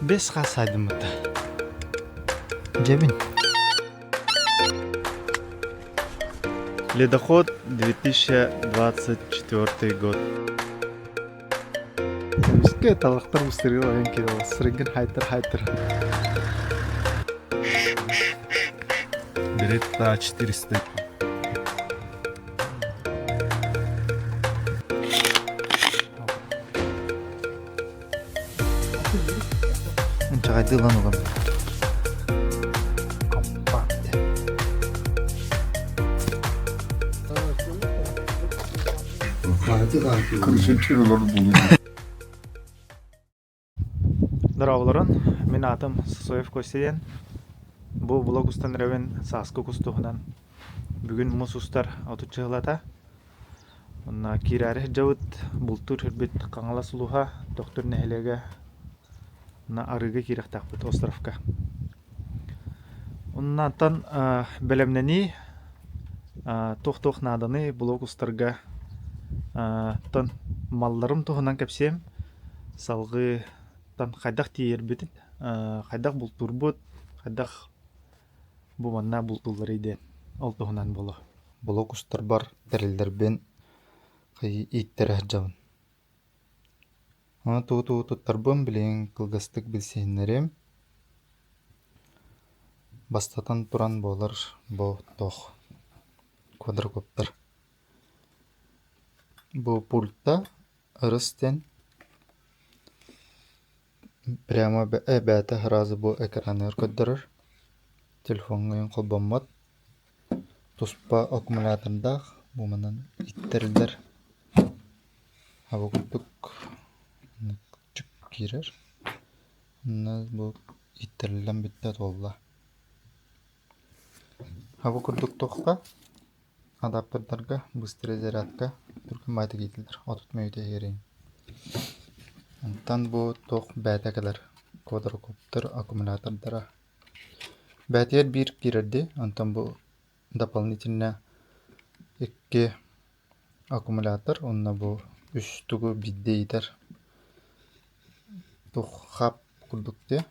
Бэс хас сайдыммыта. Дьэбин. Ледоход 2024 год. Эмискэ талахтар быстырыыл ойон киирэллэр. Сырыгын хайтар хайтар. Беретта 400. Инчэҕэйдии ылан уган Компакт. Дорооболорун, мин аатым Сосоев Костя диэн. Бу блог устан эрэбин сааскы кус туһунан. Бүгүн муус устар отучча сылата. Онно киирээри сылдьабыт, бултуур сирбит Хаҥалас улууһа, Төхтүр нэһилиэгэ Онно арыыга киириэхтээхпит островка. Оннуттан бэлэмнэнии туох-туох нааданый блог устарга тон малларым туһунан кэпсиэм. Салгыы хайдах тиийэрбитин, хайдах бултуурбут, хайдах бу манна бултуулларый диэн ол туһунан буолуо. Блог устарбар тэриллэрбин ииттэрэ сылдьабын. Ону тугу-тугу туттарбын билигин кылгастык билсиһиннэриэм. Бастатан туран буолар бу туох квадрокоптер. Бу пульта ырыс диэн прямо бэйэтэ сразу бу экраныгар көрдөрөр. Телефоҥҥа холбоммот. Туспа аккумулятордаах бу манан иттэриллэр. Аба курдук чук киирэр. Онно бу иттэриллэн бүттэ туолла. Аба курдук туохха адаптердарга быстрая зарядка түргэн баайдык иитиллэр 30 мүнүүтэ иһиэриҥ. Онтон бу туох бэйэтэ кэлэр квадрокоптер аккумулятордара. Бэйэтигэр биир киирэрдии, онтон бу дополнительно икки аккумулятор уонна бу үс тугу биирдэ иитэр туох хап курдук дии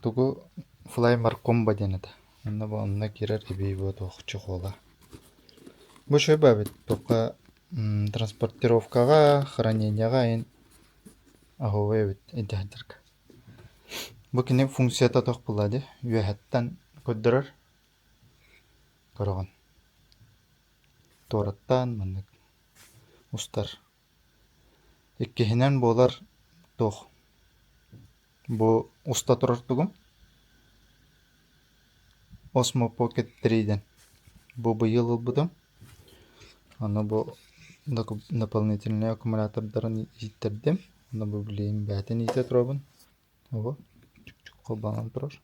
Тугу Fly Marcomba диэн этэ. Онно бу онно киирэр эбии бу туох чехола. Бу үчүгэй баа эбит. Туохха транспортировкаҕа, хранениеҕа эҥин оһуобай эбит илдьэ Бу кини функцията туох буолла дии үөһэттэн көрдөрөр көрөҕүн. Туораттан маннык устар. Иккиһинэн буолар туох бу уста турар тугум Osmo Pocket 3 диэн. Бу быйыл ылбытым. Аны бу дополнительнай аккумулятордарын ииттэрдим. Аны бу билигин бэйэтин иитэ турабын. Оҕо чук-чук холбонон турар.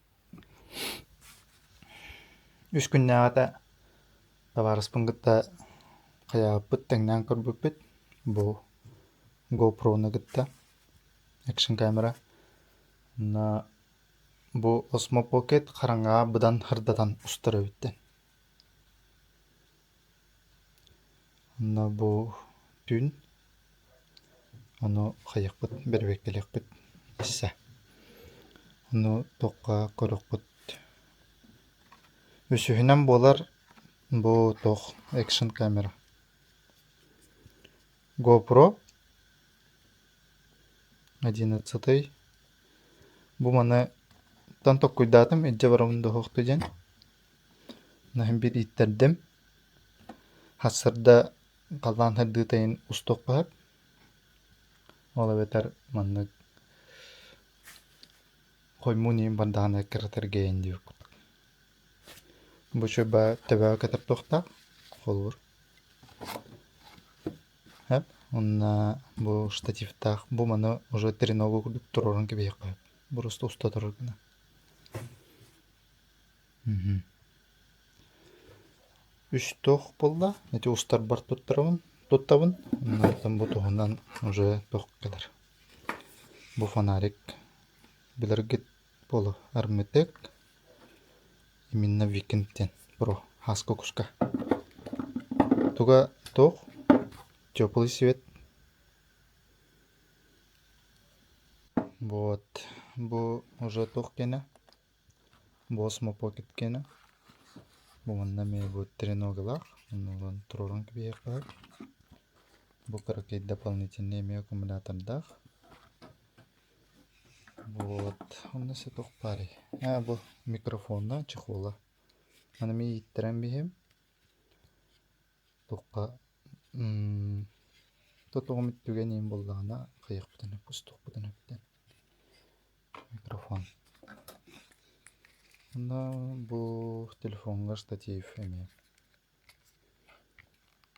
Үс күннээҕитэ табаарыспын кытта хайаабыппыт тэҥнээн көрбүппүт. Бу GoPro-ну кытта экшн камера. Онно бу Osmo Pocket хараҥаҕа быдан сырдатан устар эбиттэн. Онно бу түүн ону хайыахпыт бэрэбиэркэлиэхпит өссө. Ону туохха көрүөхпүт. Үсүһүнэн буолар бу туох экшн камера. GoPro одиннадцатый. Бу маны тан токкуйдаатым илдьэ барабын дуоһуохту диэн. Наһын биир ииттэрдим. Сарсыарда халлаан сырдыытайын устуохха сөп. Ол эбэтэр маннык хоймуун иһин бардаҕына кыратаргайан диэбит курдук. Бу чуба төбөҕө кэтэр туохтаах холуур. Сөп. Уонна бу штативтаах бу маны уже треногу курдук туруоран кэбиһиэххэ сөп. Просто уста турар гына. Үс туох буолла? Ити устарбар туттарабын, туттабын. Онтон бу туһунан уже туох кэлэр. Бу фонарик билэргит буолуо. Армитек именно Викинг диэн про хаска куска. Туга туох? Теплый свет. Вот бу уже туох киэнэ Bosmo Pocket киэнэ. Бу манна эмиэ бу треногалаах оннугун туруоран кэбиһиэххэ сөп. Бу кыракый дополнительный эмиэ аккумулятордаах. Вот онно өссө туох баарый? Аа бу микрофонна чехола. Аны эмиэ ииттэрэн биһиэм. Туохха тотоҕум түгэн иһин буоллаҕына хайыахпытын устуохпутун эбитэ микрофон. Онно бу телефоҥҥа штатив эмиэ.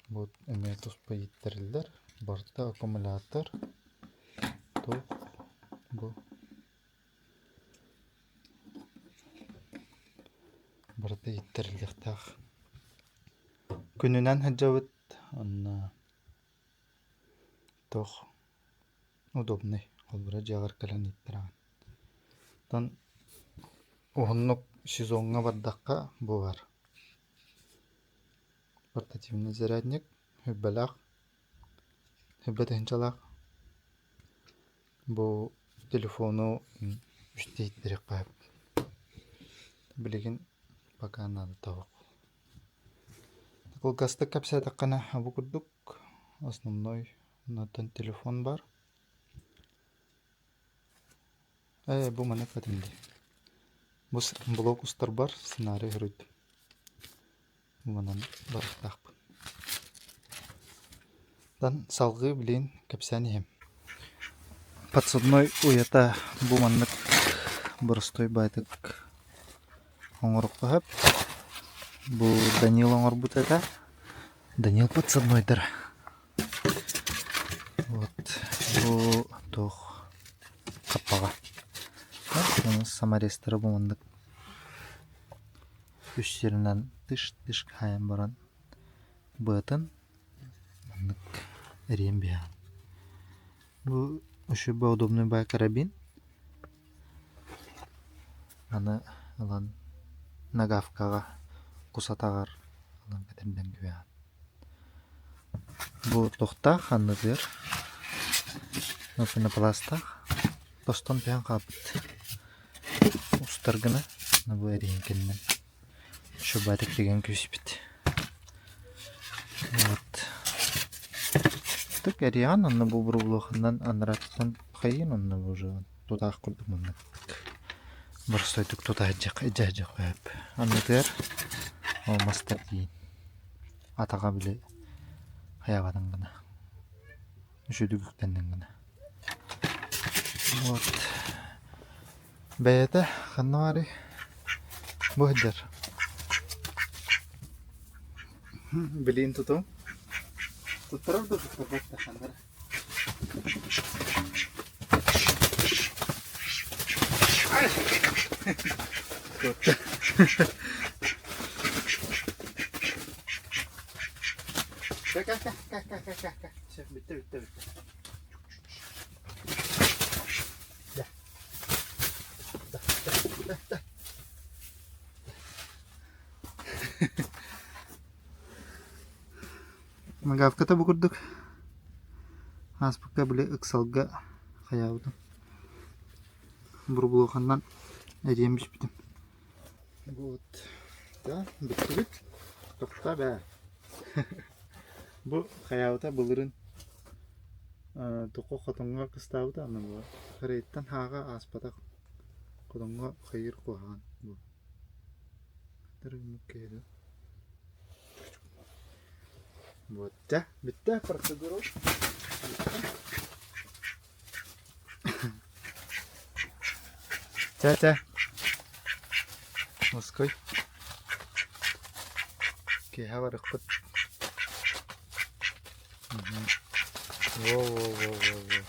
Бу эмиэ туспа ииттэриллэр. Барыта аккумулятор туох бу Барыта ииттэриллиэхтээх. Күнүнэн сылдьабыт уонна туох удобнай холобура дьиэҕэр кэлэн ииттэрэҕин. Оттон уһуннук сезоҥҥа бардахха бу баар портативный зарядник үрбэлээх, үрбэ тыһыынчалаах. Бу телефону үстэ иһиттэриэххэ сөп. Билигин пока наадата суох. Кылгастык кэпсээтэххинэ бу курдук основной онтон телефон баар. Ээ бу маннык этим дии. Бу блог устарбар сценарий суруйдум. Манан барыахтаахпын. Тан салгыы билигин кэпсээн иһиэм. Подсадной уйата бу маннык боростуой баайтык оҥоруохха сөп. Бу Данил оҥорбут этэ. Данил подсаднойдара. Вот бу туох хаппаҕа. Саморезтара бу маннык үс сиринэн тыш-тыш хаайан баран быатын маннык эрийэн биһэҕин. Бу үчүгэй удобный баай карабин. Аны ылан нагавкаҕа кус атаҕар ылан кэтэрдэн кэбиһэҕин. Бу туохтаах аннытыгар пенопластаах тостон түһэн хаалбыт. Устар гына бу эриэҥкэннэн шубатик тигэн күүспүт. Вот. Так эриэҕин онно бу бурулуохунан анараттан хайыын онно уже тутаах курдук маннык боростуойдук тута дьаһдьах сөп. Аннытыгар ол мастар тиийин атаҕа били хайаабатын гына үчүгдүк үктэннин гына. Вот. Бэйэтэ ханна баарый? Бу сылдьар. Билиин тутуҥ. Туттарар да туттарбат да ханна эрэ. Все, бүттэ, бүттэ, бүттэ. Нагавката бу курдук ааспыкка били ыксалга хайаабытым. Бургулуханнан эрийэн бүспүтүм. Вот. Да, бүттүбүт. Тохтоо бээ. Бу хайаабыта былырын Токо хотоҥҥо кыстаабыта аны бу харайыттан хааҕа ааспатах хотоҥҥо хайыыр куһаҕан бу Вот дьэ бүттэ процедура Чэ чэ Москвой Киэһэ барыахпыт Во-во-во-во-во.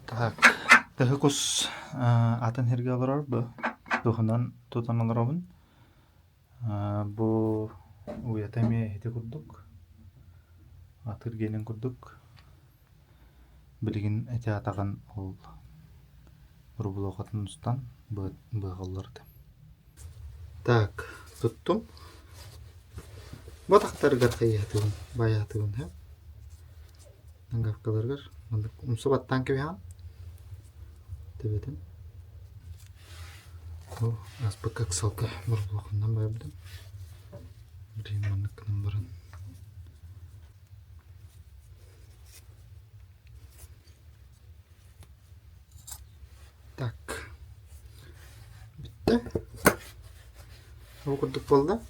Так, тыһы кус атын сиргэ олорор бу туһунан тутан олоробун. Бу уйата эмиэ ити курдук, атыр гиэнин курдук. Билигин ити атаҕын ол рублокатын устан быаҕаллар этэ. Так, туттум. Бу атахтарыгар хайыһатыбын, байаатыбын һэ. Ангавкаларыгар маннык умса баттаан кэбиһэҕин төбөтүн. Бу ааспыкка ыксалга борбуохунан барбытым. Билигин маннык гынан баран Так, бүттэ. Ол курдук буолла.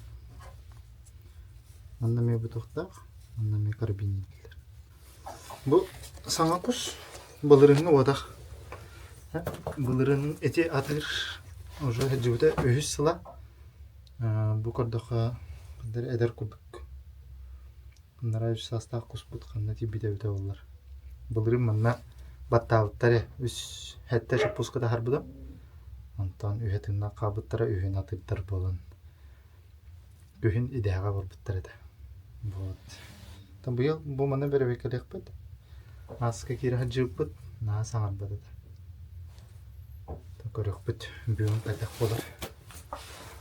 Манна эмиэ бутуохтаах, манна эмиэ карабин дииллэр. Бу саҥа кус былырыыҥҥы уотах. Былырыын ити атыыр уже сылдьыбыта үһүс сыла. Бу көрдөххө эдэр курдук. Анараа үс саастаах куспут ханна тиийбитэ эбитэ буоллар. Былырыын манна баттаабыттар ээ, үс сэттэ чоппууска таһаарбытым. Онтон үһэ тыыннаах хаалбыттара, үһүн атыырдар буолан күһүн идэһэҕэ барбыттар этэ. Вот. Оттон быйыл бу манна бэрэбиэркэлиэхпит. Ааска киирэ сылдьыбыппыт, наһаа саҥарбат этэ. Көрүөхпүт бүгүн хайдах буолар.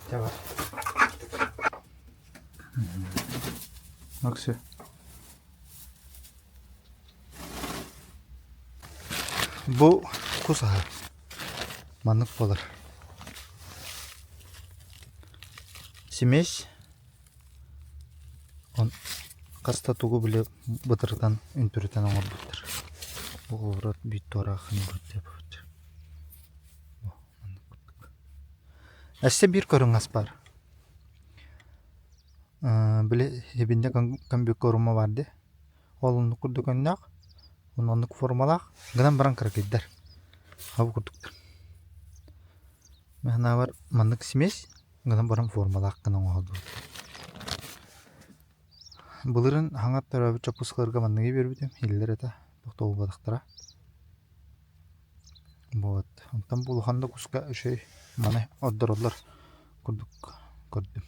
Чэ бар. Максы. Бу кус аһа. Маннык буолар. Смесь он хаста тугу били бытырытан үнтүрүтэн оҥорбуттар. Бу олорор биир туораахын быт. Өссө биир көрүҥ ас баар. Били эбиннэ комбикорма баар дии. Ол оннук курдук өҥнөөх, оннук формалаах, гынан баран кыракыйдар. Ол курдуктар. Мин санаабар маннык смесь гынан баран формалаах гына оҥоһуллубут. Былырыын хаҥа төрөөбүт чоппускаларга манныгы биэрбитим, иһиллэр этэ, тохтобулбатахтара. Вот. Онтон бу улахан да куска үчүгэй маны ордороллор курдук көрдүм.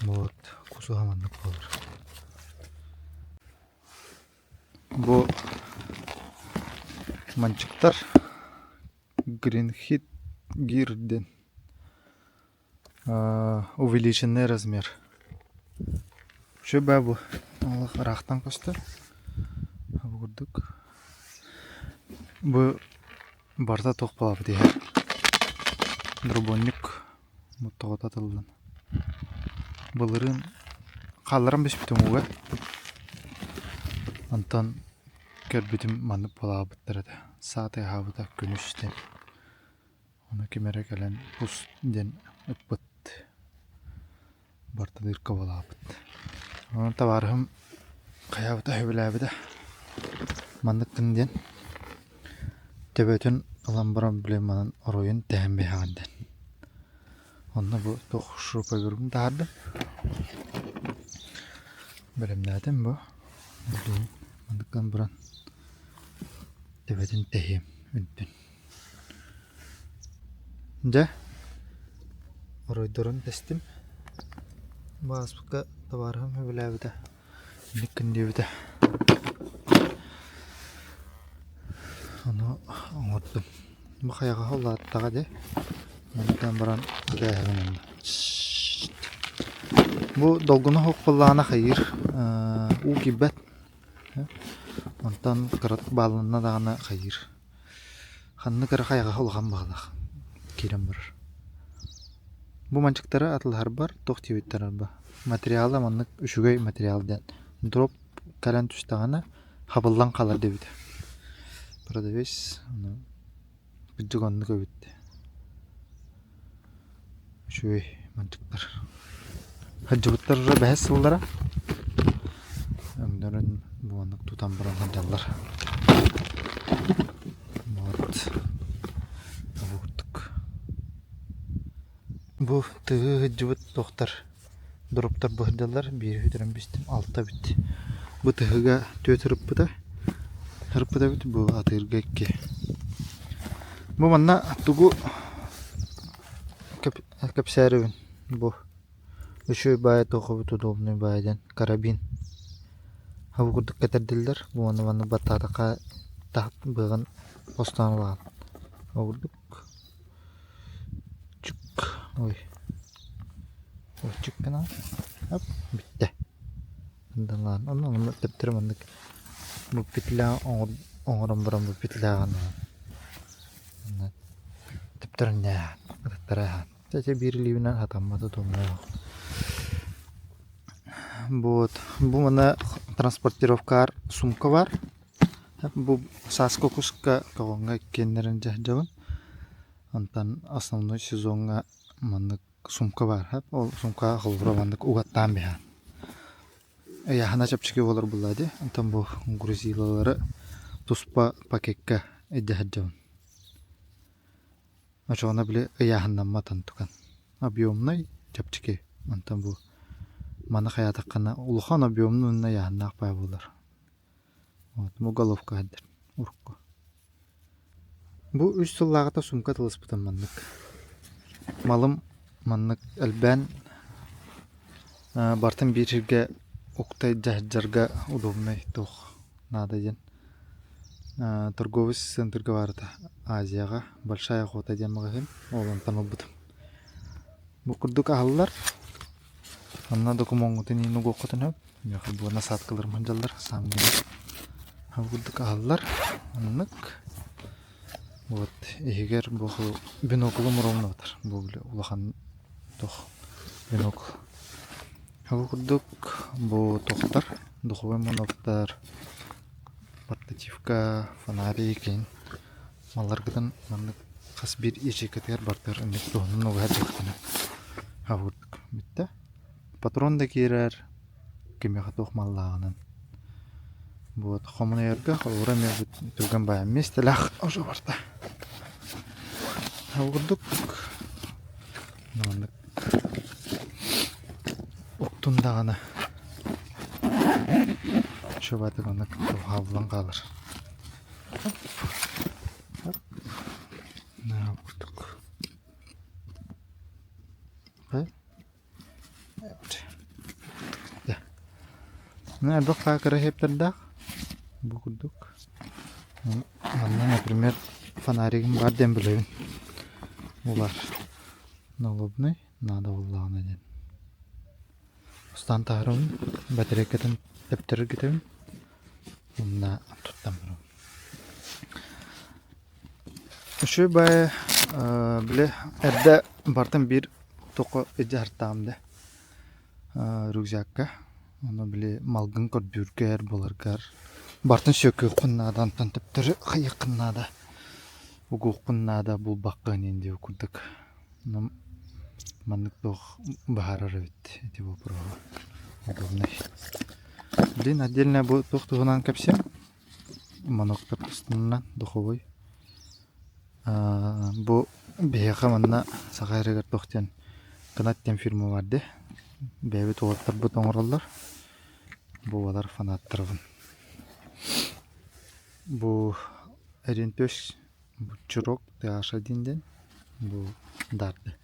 Вот кусуһа маннык буолар. Бу манчыктар Green Hit Gear диэн Увеличенный размер. Үчүгэй бу олох ыраахтан көстөр. Бу курдук. Бу барыта туох буолабыт иһэр. Дробонньук тоҕото атыллан. Былырыын хаалларан бүспүтүм ууга. Онтон көрбүтүм маннык буолаабыттар этэ. Саа тыаһаабыта күнүс диэн. Ону ким эрэ кэлэн пус диэн ыппыт, бартылыырка буолаабыт. Онон табаарыһым хайаабыта сөбүлээбитэ. Маннык гын диэн төбөтүн ылан баран били манан оройун тэһэн биһэҕин диэн. Онно бу туох шуруповерун таһаардым. Бэлэмнээтим бу. Маннык гынан баран төбөтүн тэһиэм үрдүн. Дьэ, оройдорун тэстим. Бу ааспыкка табаарыһым сөбүлээбитэ, инник гын диэбитэ. Ону оҥордум. Бу хайаҕаһа улааттаҕа дии. Онтон баран тээһэбин онно. Бу долгуна суох буоллаҕына хайыыр, уу киирбэт. Онтон кыратык баалланна даҕаны хайыыр. Ханнык эрэ хайаҕаһа улахан баҕалаах киирэн барар. Бу манчыктары атылаһарбар туох диэбиттэр арба материала маннык үчүгэй материал диэн дроп кэлэн түстэҕинэ хабыллан хаалар диэбитэ. Продавец ону Кырдьык оннук эбит Үчүгэй мантыктар. Сылдьыбыттар уже бэһис сыллара. Өҥнөрүн буоннук тутан баран сылдьаллар. Вот. Бу курдук. Бу тыһы сылдьыбыт туохтар Дроптар быһырдаллар, биири сүтэрэн бистим, алта эбит. Бу тыһыга түөрт ырыппыта, ырыппыта эбит, бу атыырга икки. Бу манна тугу кэпсээрибин бу үчүгэй баайа туох эбит удобный баайа диэн карабин. Бу курдук кэтэрдиллэр, бу манна манна баттаатахха таһ быаҕын хостоон ылаҕын. Ол курдук Чук ой Ой чук гынан оп бүттэ. Наадалаан. Онно онно төптөрү маннык бу петля оҥорон баран бу петляҕын төптөрү ытыттара Ити биир илиибинэн сатаммата тумнаах. Вот. Бу мана транспортировкаар сумка бар. Бу сааскы куска көҕөҥҥө иккиэннэрин дьаһдьабын. Онтон основной сезоҥҥа маннык сумка баар. Ол сумкаҕа холобура маннык угаттаан биһээн. Ыйааһына чэпчэки буолар буоллаа дии. Онтон бу грузилалары туспа пакекка илдьэ сылдьабын. Очоҕуна били ыйааһыннаммат онтукан. Объемнай чэпчэки. Онтон бу маны хайаатаххына улахан объемнай уонна ыйааһыннаах баа буолар. Вот бу головка сылдьар урукку. Бу үс сыллааҕыта сумка тылыспытым маннык. Малым маннык элбээн бартын биир сиргэ укта илдьэ сылдьарга удобнай туох наада диэн Торговый центрга баарыта Азияҕа Большая охота диэн маҕаһыын ол онтон ылбытым. Бу курдук аһыллар. Онно докумуоҥҥутун иһин угуоххутун сөп. Миэхэ бу насадкаларым сылдьаллар саамньылар. Бу курдук аһыллар. Оннук. Вот иһигэр бу биноклум ровно батар. Бу улахан туох бинокл. Бу курдук бу тохтор духовой моноктар портативка, фонарик иһин малларгытын маннык хас биир ячейкатыгар бардыр инник туһунан угаһар дьахтана курдук бүттэ. Патрон да киирэр кимиэхэ туох маллааҕынан. Вот хомунайарга холобура эмиэ түргэн баайан миэстэлээх уже барда. Ол курдук маннык уктун даҕаны Чубатык оннук хааллан хаалар. Курдук. Элбэх кыра иһиттэрдээх. Бу курдук. Манна, например, фонаригым баар диэн билэбин. Улар налобный наада буоллаҕына диэн. Устан таһаарабын, батарейкатын тэптэрэргитэбин уонна туттан барабын. Үчүгэй баайы били эрдэ бартын биир туохха илдьэ сырыттаҕым да рюкзакка. Ону били малгын көрдүүргэр, буларгар бартын сүөккүөххүн наада, онтон төптөрү хайыаххын наада, угуоххун наада, булбаккын иһин диэбит курдук. Маннык туох быһаарар эбит ити боппуруоһу удобнай. Блин, отдельно бу туох туһунан кэпсиэм. Моноктор тустарынан духовой. Бу биһиэхэ манна Саха сиригэр туох диэн Кынат диэн фирма баар дии. Бэйэбит уолаттарбыт оҥороллор. Бу уолар фанаттарбын. Бу Эрентөс Буччуруок ТH1 диэн бу дарды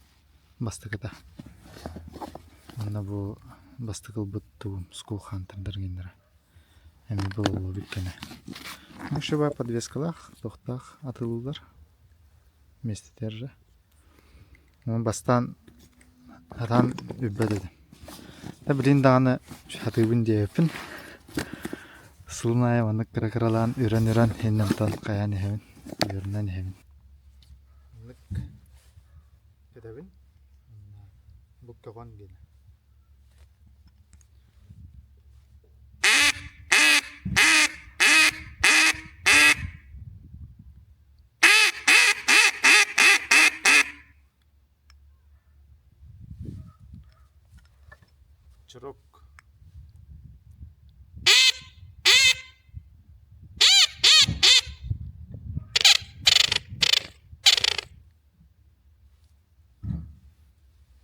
бастакыта. Уонна бу бастакы ылбыт тугум School Hunterдар геннэрэ. Эмиэ булуллубут кэнэ. Мушева подвескалаах, туохтаах атылыылар миэстэтигэр же. Бастаан сатаан үрбэт этим. Да билин даҕаны сатыыбын диэбиппин. Сылын аайы маннык кыра-кыралаан үрэн-үрэн иннэмтэн хайаан иһэбин, үөрэнэн иһэбин. Маннык кэтэбин. Бу көҕөн гинэ. Чурок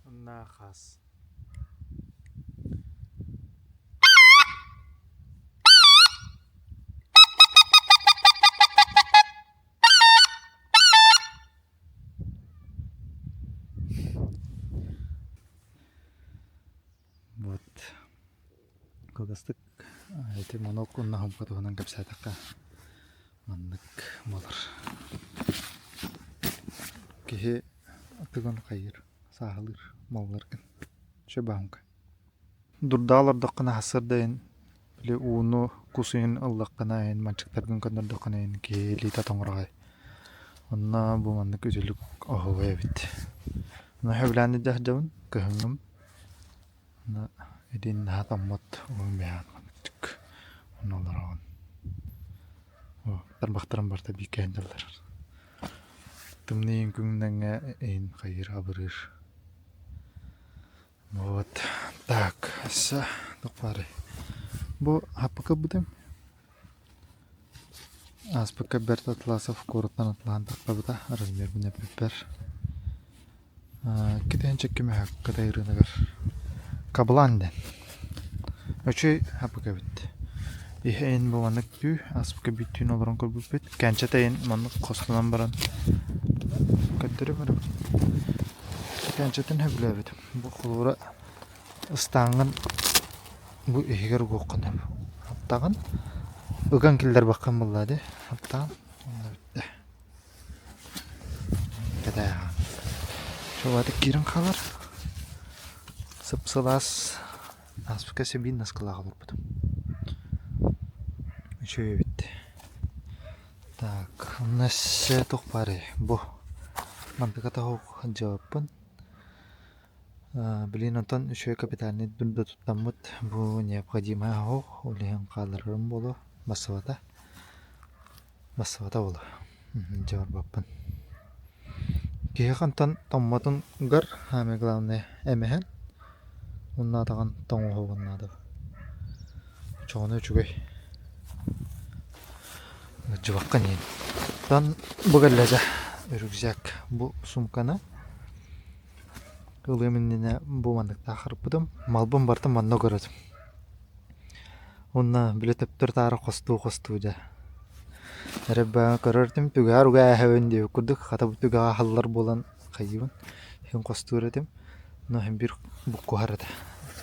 Уонна хас Вот кылгастык ити монок уонна хомка туһунан кэпсээтэххэ маннык буолар. Киһи тыгын хайыыр, сааһылыыр малларгын. Чэ баһымка. Дурдаа олордоххуна сарсыарда Били ууну кус иһин ыллаххына иһин мальчиктаргын көннөрдөххүнэ иһин киһи илиитэ тоҥороҕой. Онно бу маннык үтүлүк оһуобай эбит. Онно сөбүлээн илдьэ сылдьабын кыһыҥҥым. Онно илиин наһаа тоҥмот уһун бэйэҕин маннык онно олороҕун. Тарбахтарым барыта бииргэ сылдьаллар. Тымныы күҥҥэ иһин хайыыр абырыыр. Вот так өссө туох баарый? Бу хаппыкы ылбытым. Ааспыкка Бэрт Атласов куораттан атлаһан тахсыбыта размербын эппиппэр. Китээн чэккимэһэ Кытай ырыынагар Каблан диэн. Үчүгэй хаппык эбит. Иһэ ин бу маннык түү, ааспыкка бүттүүн олорон көрбүппүт. Кэнчэтэ ин маннык хостонон баран көрдөрүм эрэ. Кэнчэтин сөбүлээбитим. Бу холобура ыстааҥҥын бу иһигэр угуоххун сөп. Хаптаҕын ыган киллэрбэххин буоллаа дии. Хаптаҕын уонна бүттэ. Кэтээҕин. Чуолаатык киирэн хаалар. Сып-сылаас ааспыкка сибиин наскылаах олорбутум. Үчүгэй эбит. Так, онно өссө туох баарый? Бу мантыка тоһук дьыалаппын. Билигин онтон үчүгэй капитальнай дурда туттаммыт бу необходимая оһох, ол иһин хаалларарым буолуо, бассыбата. Бассыбата буолуо. Дьэ барбаппын. Киһиэхэ онтон тоҥмотугар самое главное эмэһэн уоннаатаҕын тоҥоһуон наада. Оччоҕуна үчүгэй. Ыдьыбакка иһин. Оттон бу кэллэ дьэ рюкзак. Бу суумканы ылыам иннинэ бу манныктаах арыппытым. Малбын барытын манна көрөтүм. Уонна били төптөрү-таары хостуу-хостуу дьэ. Эрэ көрөр этим, түгэҕэр уга ээһэбин диэбит курдук, хата бу түгэҕэ аһыллар буолан хайыыбын, иһин хостуур этим. Но иһин биир буккуһар этэ.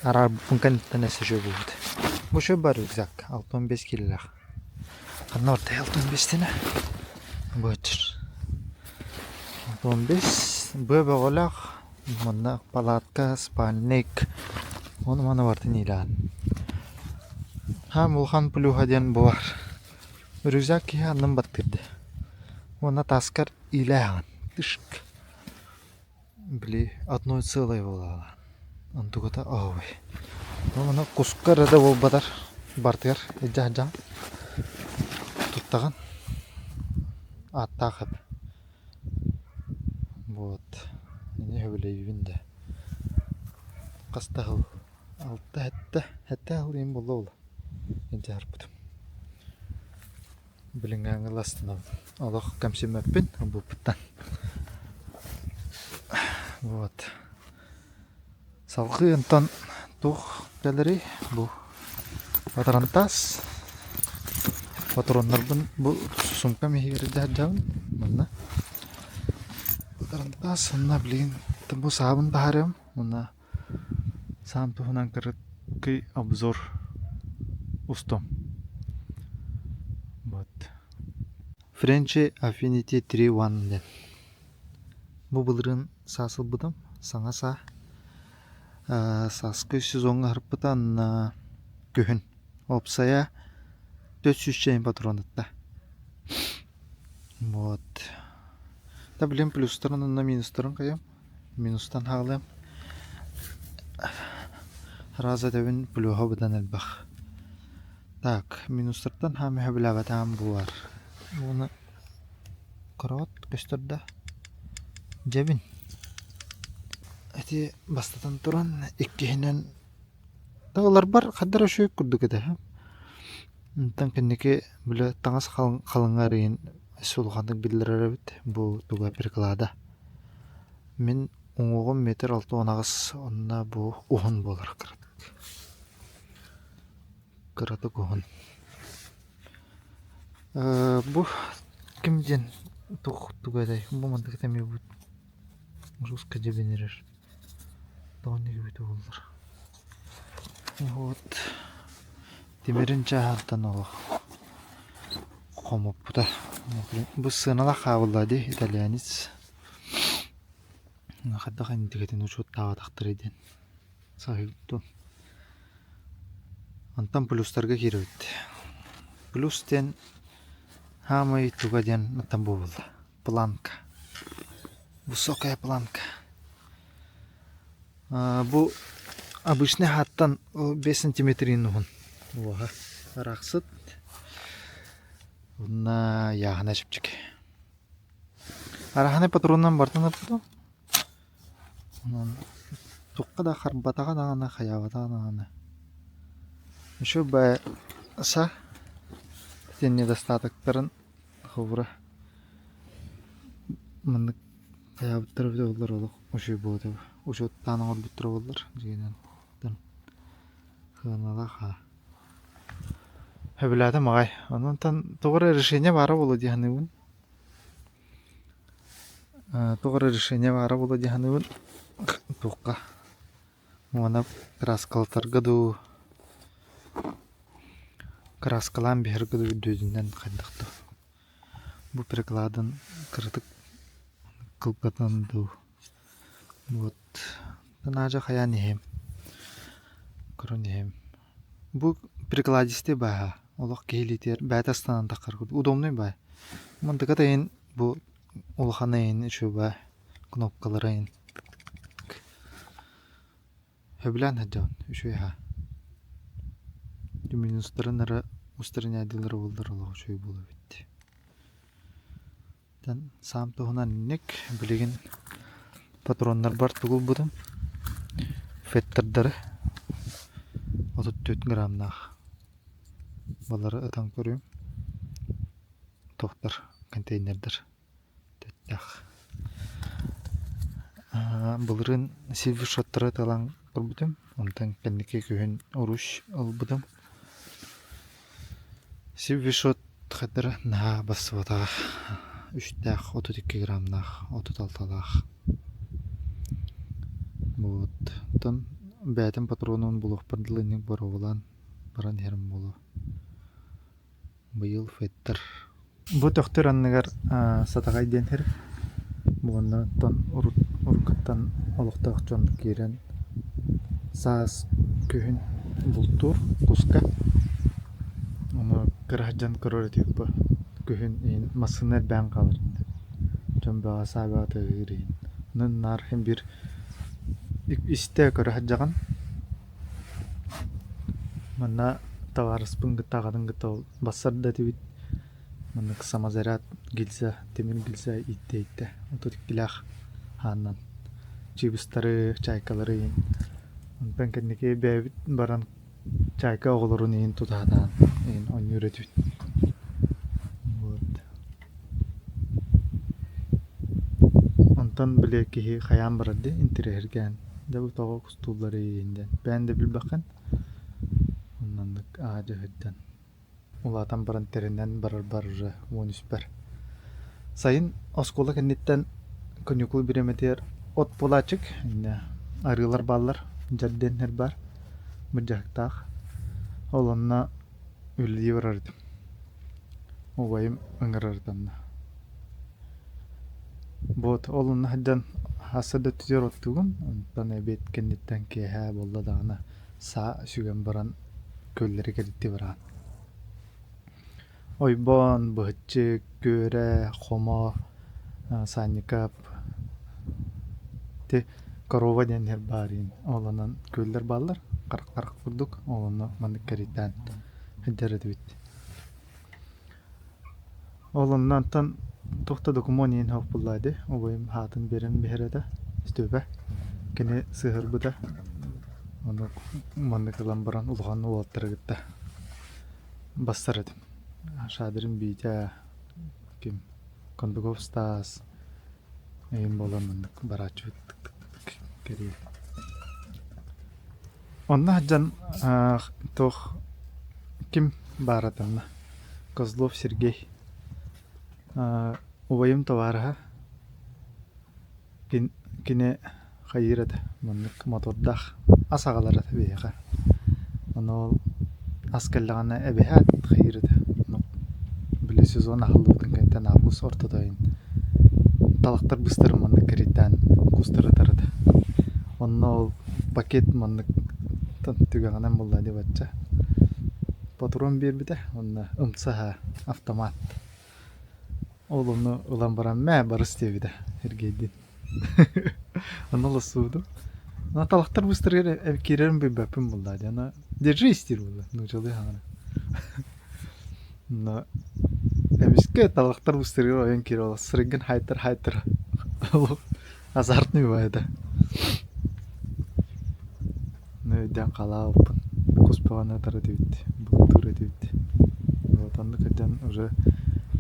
Араарбыппын кэнниттэн өссө үчүгэй буолбут. Бу үчүгэй баар рюкзак, 65 киилэлээх. Ханна бартай 65 тэнэ? Быачыр. 65 быа бөҕөлөөх манна палатка, спальник ону-маны барытын иилэҕин. Хаам улахан плюһа диэн бу баар. Рюкзак киһи аннын баттыыр дии. Уонна таскар иилээҕин. Тышк. Били одной целой буолаҕа. Онтуката оһуобай. Ону куска эрэ да буолбатар бартыгар илдьэ сылдьаҕын. Туттаҕын. Ааттаах эп. Вот. Ини сөбүлэйбин да. Хас да сыл алта сэттэ сэттэ сыл иһин буолла буолла илдьэ сырпытым. Билиҥҥээҥҥи астынабын. Олох кэмсиммэппин ылбыппыттан. Вот. Салгыы онтон туох кэлэрий бу патронтаас патроннарбын бу суумкам иһигэр илдьэ сылдьабын манна патронтаас уонна билигин бу саабын таһаарыам уонна саам туһунан кыракый обзор устуом вот French Affinity 3-1 диэн Бу былырыын саас ылбытым, саҥа саа. Сааскы сезоҥҥа аһарбыта уонна күһүн. Уопсайа 400 чэйин патрон ытта. Вот. Да билим плюстарын уонна минустарын хайам. Минустан хаалыам. Сразу этэбин плюһа быдан элбэх. Так, минустартан хаамыһа сөбүлээбэтэҕим бу баар. Уонна Кыраҕыт көстөр да дьэбин ити бастатан туран иккиһинэн ыларбар хайдах эрэ үчүгэй курдук этэ онтон кэнники били таҥас халыҥа арыйан өссө улаханнык биллэрэр эбит бу туга приклада мин уҥуоҕум метр 68 онно бу уһун буолар кыратык кыратык уһун Бу ким диэн туох тугу этэй бу мантык эмиэ бу русскай дьэбин эрэр тоҕо эбитэ буоллар вот тимирин чааһыттан олох хомоппута бу сыаналаах хаалла дии итальянец хайдах интигэтин учуоттаабатахтарый диэн саһыйбытым. Онтон плюстарга киирэбит. Плюс диэн хаамай туга диэн оттон буолла. Планка. Высокая планка. Бу обычный хааттан 5 сантиметрин уһун. Уоһа арахсыт. Уонна яһына чэпчэки. Араһанай патронунан бартан аппытым. Онон туохха да харбатаҕа даҕаны, хайаабатаҕа даҕаны. Еще бса ити недостатоктарын холобура маннык хайаабыттара эбитэ буоллар олох үчүгэй буолуо этэ. Учуоттаан оҥорбуттара буоллар дьиҥинэн сыаналаах аа. Сөбүлээтим аҕай. Онон тоҕо эрэ решение баара буолуо дии саныыбын. Туох эрэ решение баара буолуо дии саныыбын. Туохха уонна кырааскалатарга дуу, кырааскалаан биһэргэ дуу үрдүнэн хайдах дуу. Бу прикладын кыратык кылгатан дуу. Вот наадьа хайаан иһиэм, көрөн иһиэм. Бу прикладистый бааһа олох киһи илиитигэр бэйэтэ астанан таххар курдук удобный баай. Мантыка тэйин бу улахан эйин үчүгэй баай кнопкалара эйин сөбүлээн сылдьабын үчүгэй аһа. Минустарын эрэ устранядилар буоллар олох үчүгэй буолуо эбит. Саам туһунан инник билигин патроннарбар тугу ылбытым феттердары 34 граммнаах балары ытан көрүөм туохтар контейнердэр төттөх былырыын сильвершоттары ыталаан көрбүтүм онтон кэнники күһүн Русь ылбытым Сиввишот хадара наһаа барсыбатаҕа үстээх 32 граммнаах 36-лаах вот оттон бэйэтин патронун булуохпар дылы инник боруобалаан баран иһэрим буолуо быйыл феттер Бу Төхтүр анныгар Сатаҕай диэн сир. Уонна оттон урут уруккуттан олохтоох дьон киирэн саас, күһүн бултуур куска. Ону кыра сылдьан көрөр этибит бу. Күһүн иһин массыына элбээн хаалар иннэ. Дьон бөҕө саа бөҕө тыаһыыр иһин. Онон наар иһин биир истэ көрө сылдьаҕын. Манна табаарыспын кытта аҕатын кытта ол бассар да этибит. Маннык самозаряд гильза, тимир гильза ииттэ-ииттэ 32-лээх хааннан чыыбыстары, чайкалары иһин. Онтон кэнники бэйэбит баран чайка оҕолорун иһин тутаатаан иһин оонньуур этибит. Вот. Онтон били киһи хайаан барар дии интэриэһиргээн дьэ бу тоҕо кустууллар иһин диэн. Бэйэн да билбэххин. Оннук аа дьэ Улаатан баран тэринэн барарбар уже 13-пэр. Сайын оскуола кэнниттэн каникул бириэмэтигэр от буолааччык, инньэ арыылар бааллар, дьэрдиэннэр баар, былдьаһыктаах. Ол онно үлэлии барар этим. Убайым ыҥырар этэ онно. Вот ол онно сылдьан хасса да өттүгэр оттугун, онтон эбиэт кэнниттэн киэһэ буолла даҕаны саа сүгэн баран күөллэри кэлиттии бараҕын. Ойбон, быһыччык, күөрэ, хомо, санникап, ити корова диэн иһэр баар иһин ол онон күөллэр бааллар харах-харах курдук ол онно маннык кэрийдээн сылдьар этибит. Ол онно онтон туох да докумуон иһин суох буоллаҕа дии, убайым аатын биэрэн биһэр этэ, Степа. Кини сыһыарбыта. Ону маннык ылан баран улахан уолаттары кытта бассар этим. Шадрин Витя, ким Кондуков Стас, эйим буолан маннык барааччыбыт кэрийэн. Онно сылдьан туох ким баара этэ Козлов Сергей убайым табаарыһа кини хайыыр этэ маннык мотордаах ас аҕалар этэ биһиэхэ. Ону ол ас кэллэҕинэ эбэһээт хайыыр этэ били сезон аһыллыбытын кэнниттэн август ортото иһин талахтар быстарын маннык кэрийдээн кустарытар этэ. Онно ол пакет маннык түгэҕинэн буолла дии бачча. Патрон биэрбитэ уонна ымса автомат. Ол ону ылан баран мээ барыс диэбитэ Сергейдиин. Ону олоссубутум. Аны талахтар быстарыгар киирэрин билбэппин буоллаа дии. Аны держись диир буолла нуучалыы хаҥана. Но эмискэ талахтар быстарыгар ойон киирэ олох сырыгын хайтар хайтар олох азартный баайда. Ну өйдөөн халаабыппын. Кус бөҕөнү ытар этибит, бултуур этибит. Вот оннук өйдөөн уже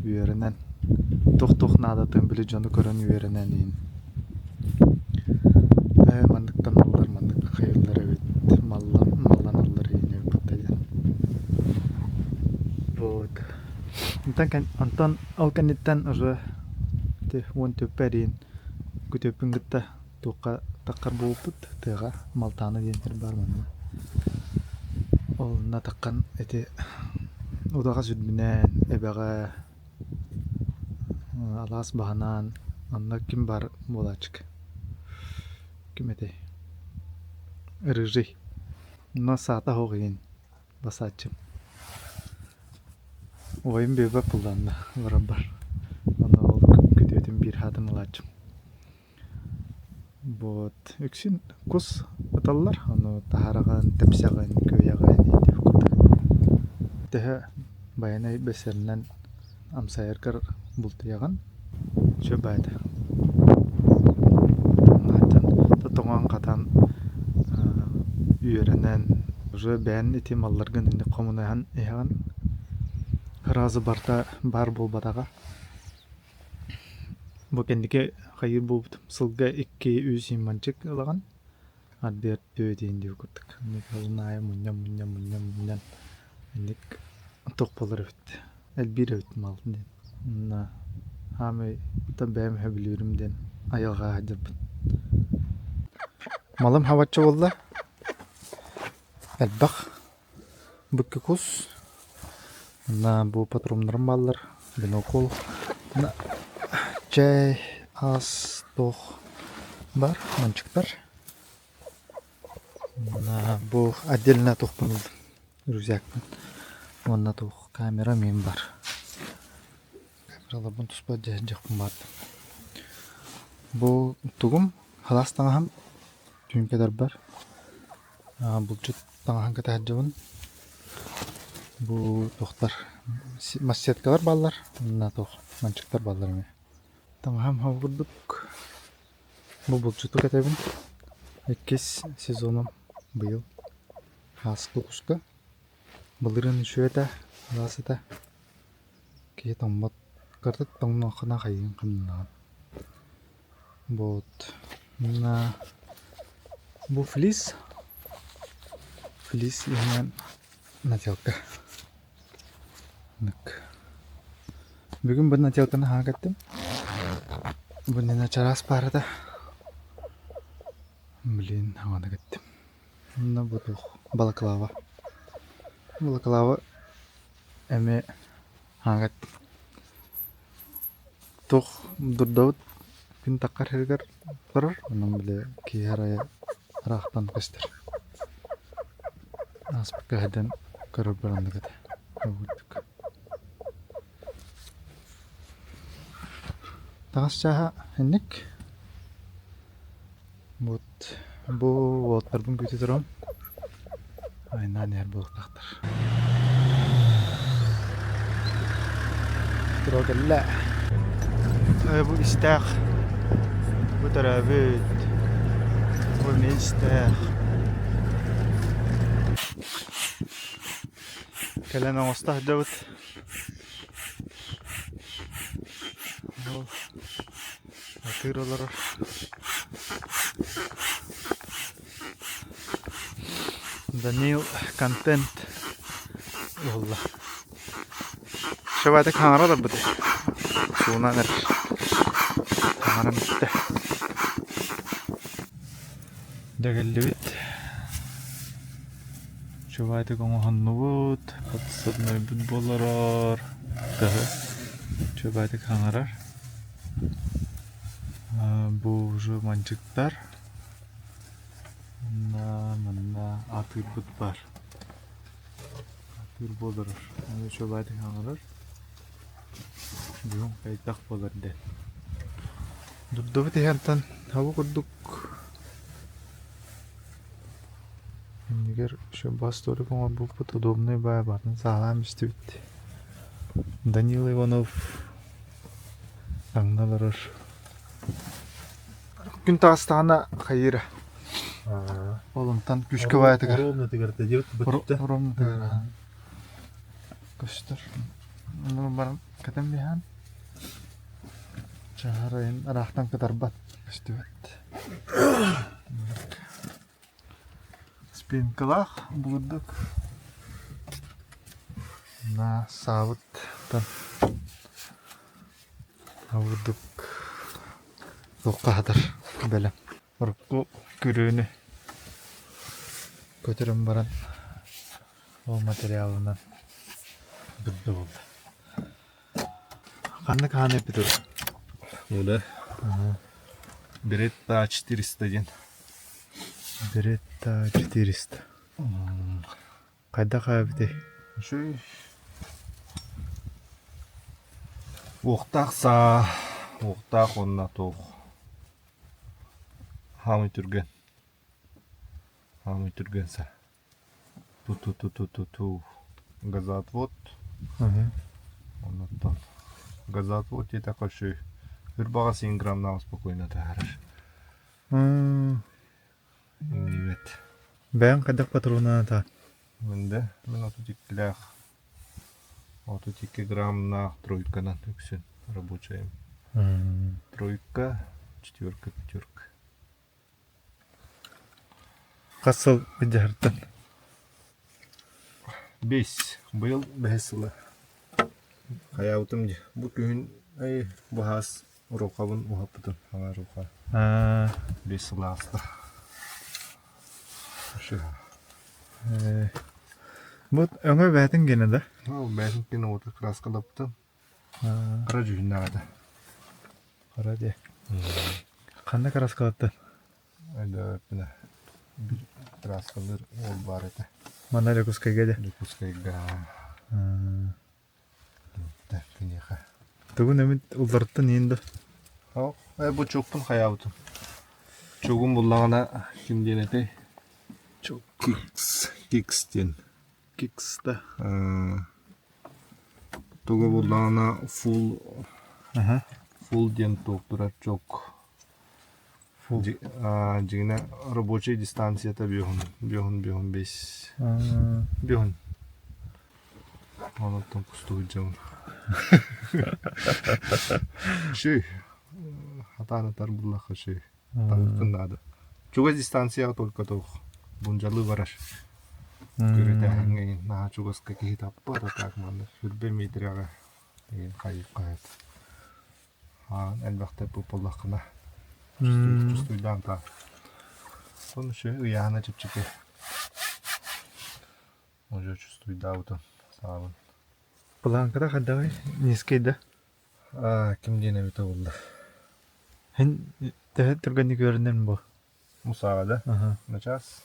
үөрэнэн, туох-туох наадатын били дьону көрөн үөрэнэн иһин. Ээ маннык таналлар, маннык хайыллар эбит, маллан, малланаллар иһин эбит диэн. Вот. Онтон, онтон ол кэнниттэн уже 10 төппө эриин күтүөппүн кытта туохха таххар буолбут тыаҕа Малтаана диэн сир баар манна. Ол онно таххан ити удаҕас үрдүнэн эбэҕэ алаас баһынан онно ким баар буолааччык ким этэй Рыжий онно саата оһох иһин басааччым Убайым биэрбэт буолла барарбар онно ол күтүөтүм биир хаатын ылааччым Вот үксүн кус ыталлар, ону таһараҕын, тэпсэҕин, күөйэҕин диэх курдук. Төһө байанай бэсэринэн амсайаргар бултуйаҕын, үчүгэй баайда. Тоҥон-хатан үөрэнэн уже бэйэн ити малларгын инник хомунаһан иһэҕин. Сразу барыта баар буолбатаҕа. Бу кэнники хайыыр буолбутум сылга 2-3 имманчик ылаҕын ардыар түөтүн диэбит курдук. Инник сылын аайы мунньан мунньан мунньан мунньан инник туох буолар эбит элбиир эбит мал диэн. Уонна хаамай бэйэм сөбүлүүрүм диэн айылҕаҕа сылдьарбын. Малым хабачча буолла элбэх Быкка кус уонна бу патроннарым бааллар бинокул уонна чэй ас туох баар манчыктар уонна бу отдельно туохпун ыллым рюкзакпын уонна туох камера мин бар камераларбын туспа дьиэхпин баардым бу тугум халаас таҥаһым түүн кэтэрбэр Булчут таҥаһын кэтэ сылдьабын. Бу туохтар массеткалар бааллар уонна туох манчыктар бааллар эмиэ. Таҥаһым ол курдук бу булчуту кэтэбин. Иккис сезоном быйыл ааспыт куска. Былырыын үчүгэй этэ, ыраас этэ. Киһи тоҥмот, кыратык тоҥнуоххуна хайыын хамнанаҕын. Вот. На бу флис. Флис иһинэн нателка. Нык. Бүгүн бу нателканы хаһан кэттим. Бу нена чараас паарата. Блин, хаҥана кэттим. Онно бу туох балаклава. Балаклава эмиэ хаһан кэттим. Туох дурдабыт күн таххар сиригэр турар, онон били киһи арайа ыраахтан көстөр. Ааспыкка сылдьан көрөрбөр оннук этэ. Курдук. Таҥас чааһа инник. Вот бу уолаттарбын күүтэ турабын. Айнаан иһэр буолуохтаахтар. Тура кэллэ. Бу истээх, бу төрөөбүт, бу эмиэ истээх. Кэлэн оҥосто сылдьабыт. Ол Атыыр олорор. Данил контент уһулла. Шабатык хаҥара олорбут. Суунан эрэр. Хаҥаран бүттэ. Дьэгэллибит. Чубаатык оҥоһуннубут, подсаднойбут буоларар. Тыһы. Чубаатык хаҥарар. Бу уже манчыктар. Манна, манна атыырбыт бар. Үр буолар, үчүгэйдик хаҥырар. Бүгүн хайдах буолар диэн. Дурдубут иһэнтэн хабы курдук иннигэр еще бас столик оҥорбуппут удобный баай баатын саалаан истибит. Данил Иванов таҥна олорор. Күн таҕыстаҕына хайыыра. Ол онтон күүскэ баайатыгар. Ровнатыгар Ровнатыгар көстөр. Ону баран кэтэн биһэн чаһарайын ыраахтан кытарбат көстүбэт. Спинкалаах булурдук. На саабыттан бурдук туохха хатар бэлэм. Урукку күрүөнү көтөрөн баран ол материалынан дурда буолла. Ханнык хаан эппит Ну да. Беретта 400 диэн. Беретта 400. Хайдах эбитий? Үчүгэй. Уохтаах саа, уохтаах уонна туох хаамый түргэн. Хаамый түргэн саа. Ту-ту-ту-ту-ту-ту. Газоотвод. Оннуттан газоотвод диэтэххэ үчүгэй. Үрбаҕа син грамнаах спокойно таһаарар. Иҥнибэт. Бэйэҥ хайдах патронаата? Мин да, мин 32-лээх 32 граммнаах тройканан үксүн рабочайым. Тройка, четверка, пятерка. Хас сыл дьаһартан? Бэс. Быйыл бэһис сыла. Хайаабытым дии. Бу күһүн ай баһаас рукабын уһаппытым. Хаҥа рука. 5 сыл ааста. Бу өҥө бээтин гинэ да? Ол бээтин гинэ уота краскалаппытым. Хара дьүһүннээх этэ. Хара дии. Ханна краскалаттын? Өйдөөбөппүн биир краскалыыр уол баар этэ. Манна Дьокуускайга дии? Дьокуускайга. Киниэхэ. Тугун эмит уларыттан иһин да? Оо, бу чуукпун хайаабытым. Чугун буллаҕына ким диэн этэй? Чук. Кикс. Кикс диэн. Кикс да. Тугу буллаҕына фул фул диэн туох турар чук. Дьиҥинэ рабочай дистанцията биэһун, биэһун, биэһун бэс, биэһун. Онуттан кустуу сылдьабын. Үчүгэй. Хатаан ытар буллахха үчүгэй. Таҥыаххын наада. Чугас дистанцияҕа только туох бундьалыы барар. Күрэтээһиҥҥэ наһаа чугаска киһи таппат, а так манна сүүрбэ миэтэрэҕэ игин хайыахха сөп. Хаан элбэхтэ буоллаххына чувствуйдаан таах. Сон үчүгэй ыйааһына чэпчэки. Уже чувствуйдаабытым саабын. Планката хайдаҕый? Низкий да? Аа, ким диэн эбитэ буолла? Һин төһө түргэнник үөрэнэн бу? Мусаҕа да? Начаас.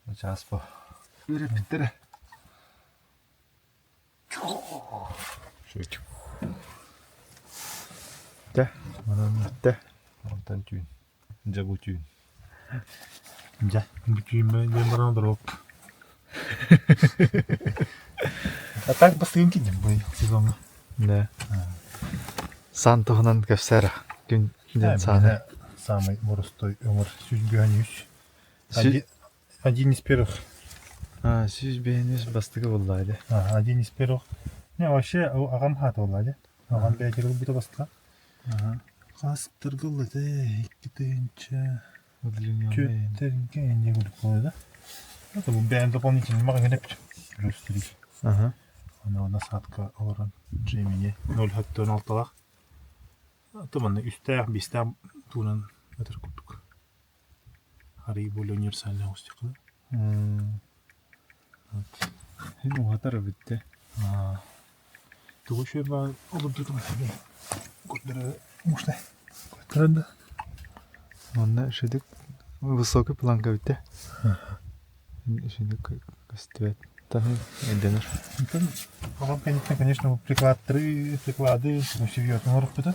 Начаас бу. Үөрэппиттэрэ. Дьэ, онон бүттэ. Онтон түүн. Дьэ бу түүн. Дьэ, бу түүн диэн баран дроп. А так бастыгын кинем бу сезоҥҥа. Да. Сан туһунан кэпсээр күн диэн сааны. Самый боростой өҥөр 153. Один из первых. А, 153 бастакы буолла ди. Один из первых. Не, вообще аҕам хаата буолла ди. Аҕам бэйэтигэр ылбыта бастаан. Хас ылла этэ 2000 түөртэргэ инньэ курдук буолла да. Это бу бэйэм дополнительный маҕаһыын эппитим. Плюс три. Аны насадка олорон Gemini 0,6-лаах. То манна үстээх, биэстээх туунан ытар курдук. Арый более универсальный оҕустук Һин уһатар эбит дии. Тугу үчүгэй баҕайы олордутум көрдөрө мощный көрдөрөн да Манна үчүгэй высокий планка эбит дии. Үчүгэй көстүбэт. Өйдөнөр. Онтон аҕам кэнниттэн, конечно, бу прикладтары, приклады серьезно оҥорбута.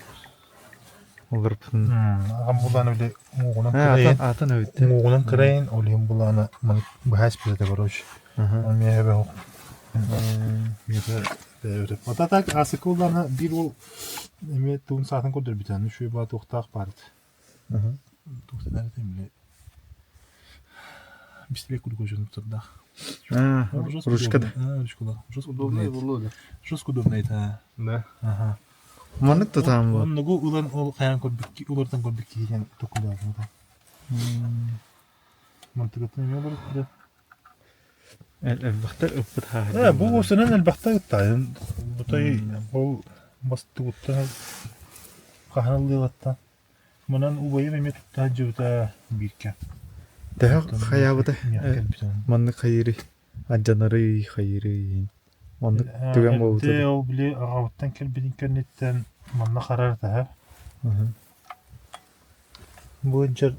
Олорбутун. Аҕам булаана били муоҕунан кырайын, Атын эбит. Муоҕунан кырайын, ол иһин булаана маннык быһа испитэ, короче. Ол миэхэ бэһ Ата так асыка улаана биир уол эмиэ туун саатын көрдөрбүтэ, аны үчүгэй баа туохтаах баар этэ. Туохтанар этэ били бистибэт курдук дьон турдаах. Ручка да. Ручкалаах. Удобный буолуо да. Жестко удобный это. Да. Ага. Маннык тутаан бу. Оннугу ылан ол хайаан көрбүт уларытан көрбүт киһи диэн токулаатын. Мантыгатын эмиэ олорут Элбэхтэр ыппыт хааһы. Бу уосанан элбэхтэ ыттаайын. Бутай ол бастыгыттан хаһан ыллыылаттан. Манан убайым эмиэ тутта сылдьыбыта бииргэ. Төһө хайаабыта маннык хайыырый? Алдьанарый, хайыырый? Оннук түгэн буолбута. Эрдэ ол били аҕабыттан кэлбитин кэнниттэн манна харар этэ. Бу дьэр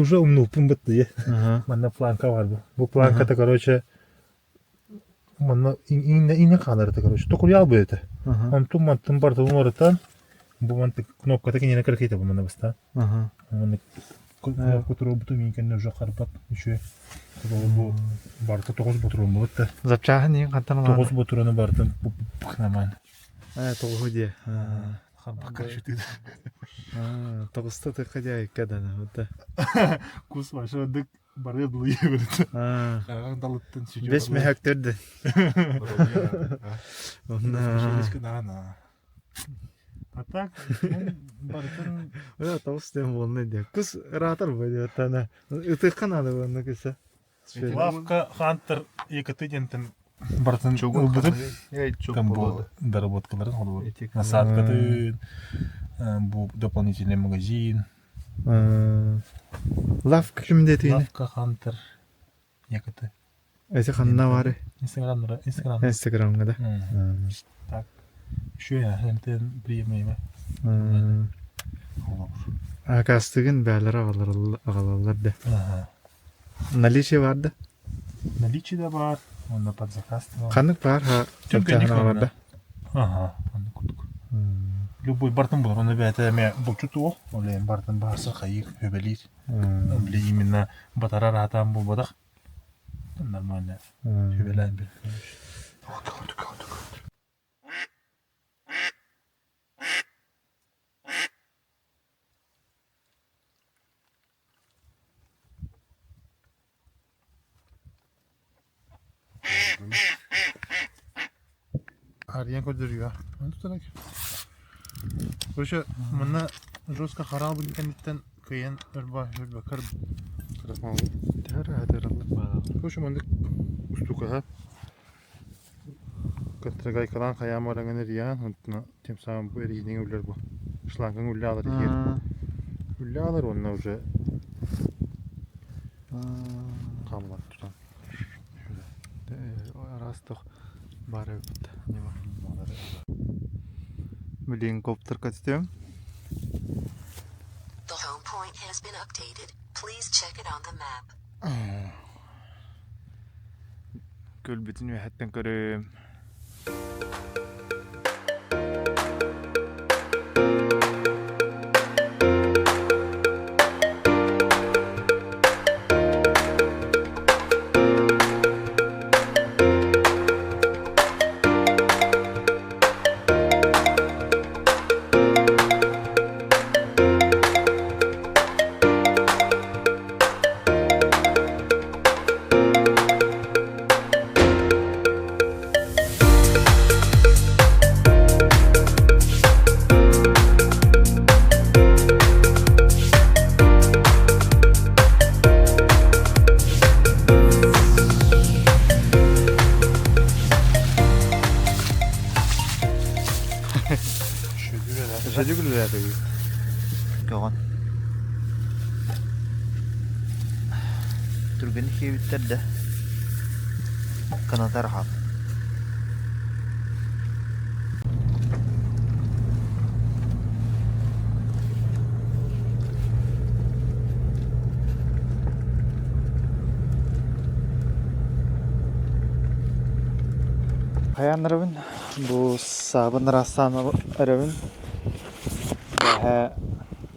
уже умнуппун быттые. Манна планка бар бу. Бу планката, короче, манна иҥнэ хаалар этэ, короче. Токуруйаал бу этэ. Онтун мантын бартыбын уларытан, бу мантык кнопката киниэнэ кыракыйта бу манна бастаан. Маннык кнопка туруорбутум иин кэннэ уже харбат үчүгэй. Бу барыта тоҕус ботуруон буолбут да. Запчааһын иин хантан ылаан? Тоҕус ботуруону барытын нормально. Тоҕуһу диэ. Харбакка шүтүт. Тоҕуста тыкка диэ айыкка дана. Кус вообще дык барыа дылы иэбэрит. Хараҕын далыттан сүтүө. Бес мөһөктөрдө. А так, барытын... Тоҕус диэн буолна диэ. Кус ыраатар бу диэ. Ытыахха наада буолна кыса. Лавка Хантер ЕКТ диэнтэн барытын ылбытым. Там бу доработкаларын холобур. Насадкатын, бу дополнительный магазин. Лавка ким диэтигини? Лавка Хантер ЕКТ. Эти ханна бары? Инстаграмнара, Инстаграм. Инстаграмҥа да. Так. Еще я МТН приемы. Акастыгын бээлэр аҕалаллар да. Наличие бар да? Наличие да бар, онно под заказ да бар. Ханнык бар ха бар да? Ага, оннук курдук. Любой бартын булар, оны бэйэтэ эмиэ булчут уол, ол иһин бартын баһарса хайыыр, хөбөлиир. Били именно батарар аатаан буолбатах. Нормально. Хөбөлөөн бил. Арыйан көрдөрүүгэ. Короче, манна жестко хараабын кэнниттэн кыайан ырба-ырбакар Короче, маннык устукаһа Контрагайкалаан хайаан бараҥын эрийэҕин, онтон тем самым бу эрийиниҥ үллэр бу. Шлангаҥ үллэ аалар иһиэр. Үллэ аалар уонна уже хаамылан тутан. Араас туох баар эбит ньыма. Блин, коптер көтүтүөм. The home point has been updated. Please check it on the map. Күлбүтүн үөһэттэн көрүм. Көҕөн Түргэнник сиэбиттэр да кынатар ахан Хайаан эрэбин? Бу саабын ыраастаан эрэбин. Бэҕэһээ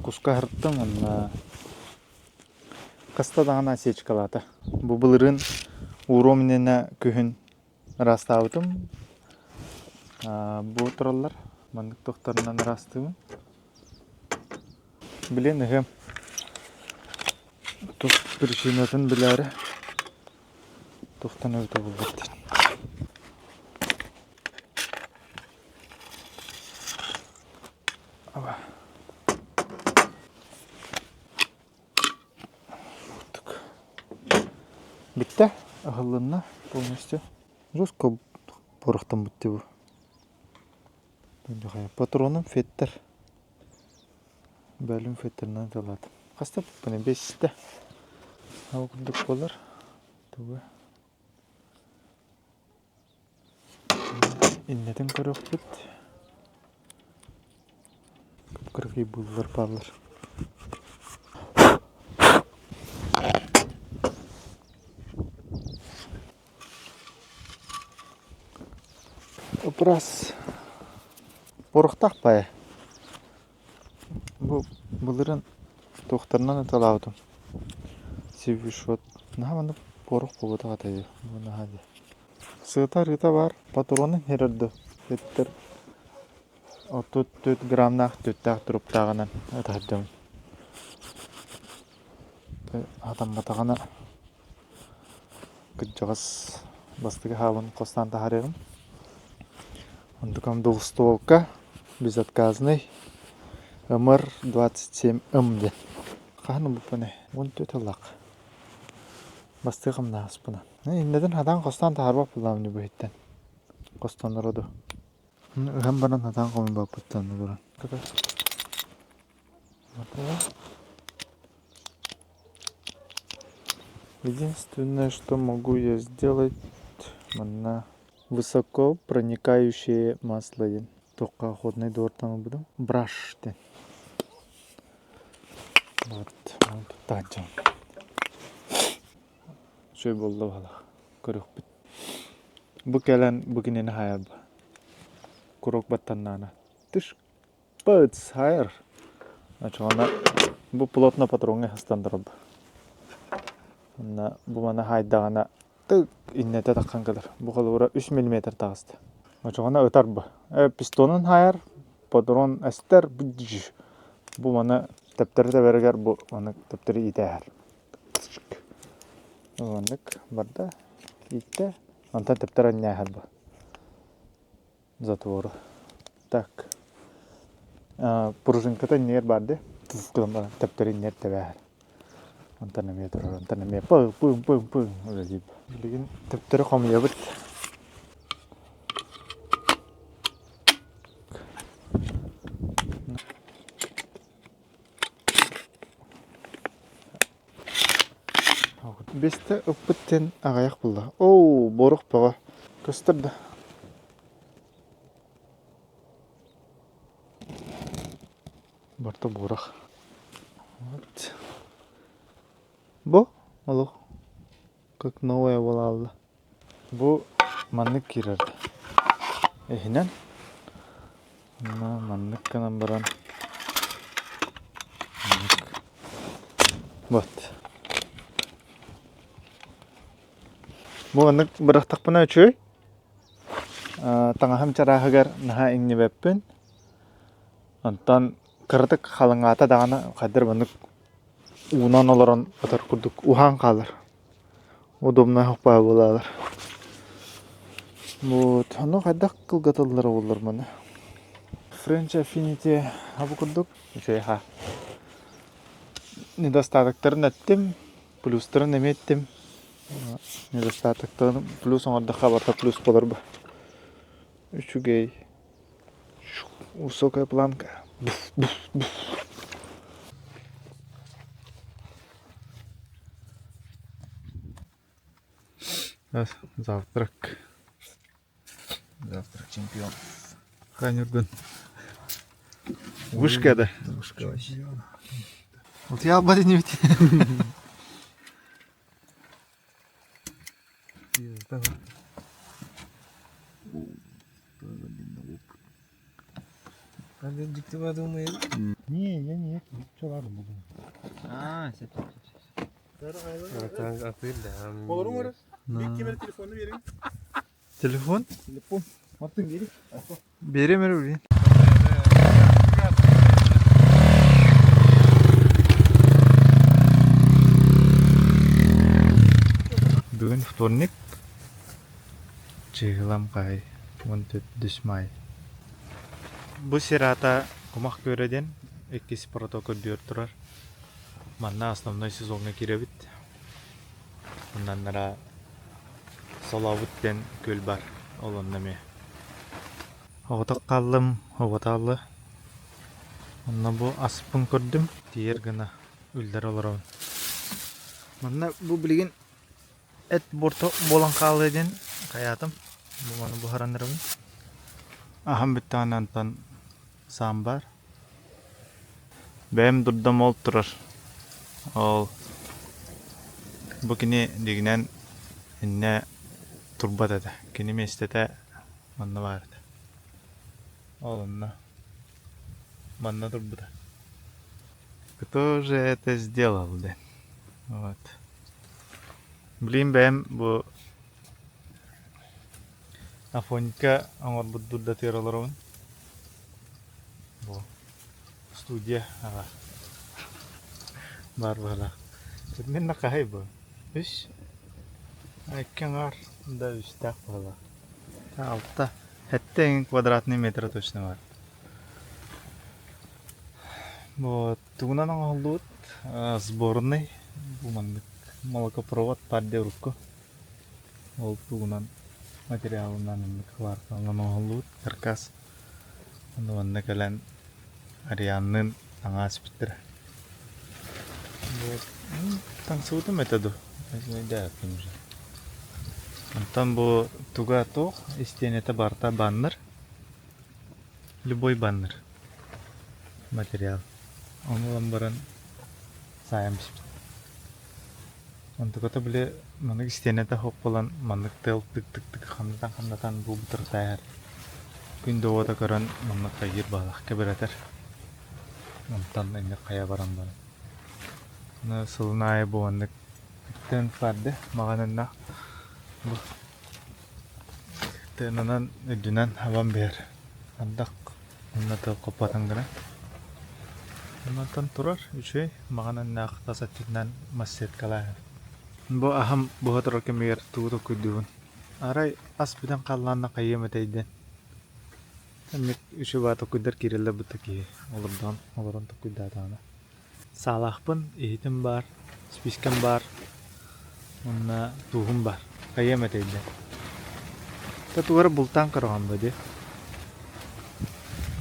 куска аһыртым уонна хаста даҕаны осечкалаата. Бу былырыын ууруом иннинэ күһүн ыраастаабытым. Бу тураллар. Маннык туохтарынан ыраастыыбын. Билин ыһыам. Туох причинатын билээри туохтан эбитэ буолбут диэн. Бүттэ, аһыллынна полностью. Жестко порохтаммыт дии бу. Патроным феттер. Бэлим феттеринэн ыталаатым. Хаста туппуна бэстэ. Ол курдук буолар. Тугу иннэтин көрүөхпүт. Кып-кыракый быыллар бааллар. Упрас порохтаах баайа. Бу былырын туохтарынан ыталаабытым. Сивишот. Наһаа маннык порох буолбатах этэ дии. Бу наһаа дии. Сыата-арыыта баар, патронун иһэрэр да эттэр 34 граммнаах түттээх туруктааҕынан ытаһырдым. Хатамматаҕына кырдьаҕас бастакы хаалын хостоон таһаарыаҕым. Онтукам двустволка безотказный МР-27М диэн. Хаһан ылбыппыный? 14 ыллах. Бастакы хамнаһаспына. Иннэтин хатаан хостоон таһаарбат буоллаҕым дии бу иһиттэн. Хостоноро дуу. Ыһан баран хатаан хомуйбаппыттан туран. Единственное, что могу я сделать, манна высоко проникающее масло диэн туохха охотнай дуортан ылбытым. Браш диэн. Вот, туттааччым. Үчүгэй буолла баһылах. Көрүөхпүт. Бу кэлэн бу кинини хаайарба. Курок баттаннаана. Тыш Пыц, хайыр. Очоҕуна бу плотно патроҥҥа сыстан турар. Уонна бу маны хаайдаҕына тык иннэтэ таххан кэлэр. Бу холобура 3 миллиметр таҕыста. Очоҕуна ытар бу. Пистонун хаайар, патрон эстэр, бу маны тэптэрэ тэбэригэр бу маны тэптэри иитээһэр. Маннык барда, ииттэ, онтон тэптэр анньааһар бу. Затвору. Так. Пружинката иннигэр баар дии. Гынан баран тэптэр иннигэр тэбээһэр. Онтон эмиэ турар, онтон эмиэ пы пы пы пы үлэлиир. Билигин төптөрү хомуйабыт. Биэстэ ыппыт диэн аҕыйах буолла. Оо, борух бөҕө. Көстөр да. Барыта буорах. Вот. Бу олох как новая буолаалла. Бу маннык киирэр. Иһинэн Онно маннык гынан баран маннык вот. Бу маннык бырахтахпына үчүгэй. Таҥаһым чарааһыгар наһаа иҥнибэппин. Онтон кыратык халыҥаата даҕаны хайдах маннык уунан олорон ытар курдук уһаан хаалар. Удобнай хаппаа буолаалар. Вот, ону хайдах кылгаталлара буоллар маны. French Affinity бу курдук үчүгэй ха. Недостатоктарын эттим, плюстарын эмиэ эттим. Недостатоктарын плюс оҥордоххо барыта плюс буолар бу. Үчүгэй. Высокая планка. Завтрак. Завтрак чемпион. Ханюргун. Вышка да. Вышка вообще. Вот я об этом ведь. Дьикти подумай. Не, я не это. Что ладно буду. А, все, все, все. Телефон? Телефон. Биэрим эрэ билигин. Бүгүн вторник. Чыһылам хай 14 май. Бу сир аата Кумах күөрэ диэн иккис протокол көрдүөр турар. Манна основной сезоҥҥа киирэбит. Оннаннара Солообут диэн күөл баар. Ол онно эмиэ. Оҕотох хааллым, оҕотааллы. Онно бу аспын көрдүм. Тиийэр гына үллэр олоробун. Манна бу билигин эт буорта буолан хаалыа диэн хайаатым. Бу маны буһараннарабын. Аһым бүттэҕинэ онтон саам баар. Бэйэм дурдам ол турар. Ол бу кини дьиҥинэн иннэ турбат этэ. Кини миэстэтэ манна баар этэ. Ол онно манна турбута. Кто же это сделал диэн. Вот. Блин бэйэм бу Афонька оҥорбут дурдатыгар олоробун. Бу студия аҕа баар быһалаах. Мин да хаһай бу? Үс икки аҥаар да үстээх быһалаах. Алта сэттэ эҥин квадратный метра точно баар. Вот тугунан оҥоһуллубут сборный бу маннык молокопровод баар дии урукку. Ол тугунан материалынан оннук кварталынан оҥоһуллубут каркас. Ону манна кэлэн Арианныын таҥаа испиттэрэ. Вот таҥсыбытым этэ дуу, өйдөөбөппүн уже. Онтон бу туга туох истиэнэтэ барыта баннер. Любой баннер материал. Ону ылан баран саайан биспит. Онтуката били маннык истиэнэтэ суох буолан маннык тыал тык-тык-тык хамнатан-хамнатан буолбутар Күн да уота көрөн маннык хайгыыр баҕалаах кэбирэтэр. Онтон инник хайа баран баран. Аны сылын аайы бу маннык тыын барды маҕанынна бу тыынынан үрдүнэн хабан биэр. Ардах Онно тыл хоппотун гына. Онтон турар үчүгэй маҕан аннаах тас өттүнэн мас сеткалаах. Бу аһым буһа турар кэмигэр тугу толкуйдуубун. Арай ас бүтэн халлаанна хайыам этэйдэн. Эмик үчүгэй толкуйдар киирэллэр бытта киһи олордон олорон толкуйдаатаҕына. Саалаахпын, иһитим баар, спискэм баар уонна тууһум баар. Хайыам этэйдэ. Да тугу эрэ бултаан көрөҕүн бу дии.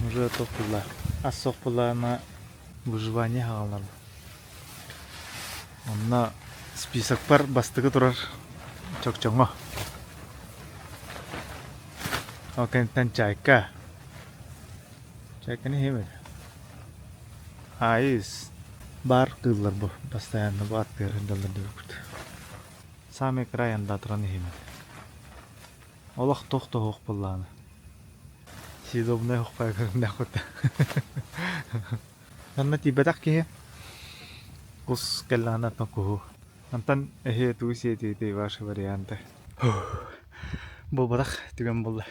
Уже туох булла? Ас суох буллаҕына выживание хаалар. Онно списокпар бастакы турар чокчоҥо. Ол кэнниттэн чайка. Чайканы иһиэм этэ. Айыс. Баар кыыллар бу постоянно бу аттыгар сылдьаллар диэбиппит. Самый край андаатыран иһиэм этэ. Олох туох да суох буоллаҕына. Съедобнай оһоххой көрүҥнээх курдук. Манна тиийбэтэх киһи кус кэллэҕинэ оттон куһу. Онтон эһиэ тугу сиэтиэтэй ваши варианты? Буолбатах түгэн буолла.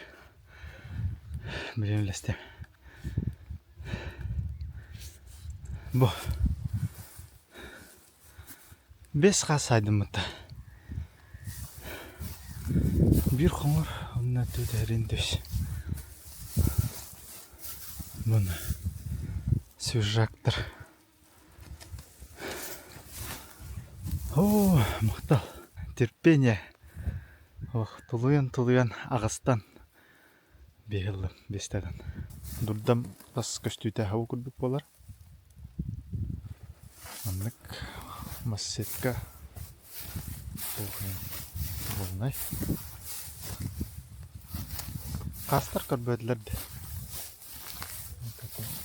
Билим үллэстиэм. Бу бэс хаас саайдыммыт Биир хоҥор онно түтэрин түс. Муну свежактар. Оо, махтал. Терпение. Ох, тулуйан-тулуйан аҕыстан биһиллим бистэтэн. Дурдам тас көстүүтэ аһау курдук буолар. Маннык массетка полнай. Хаастар көрбөтүлэр да.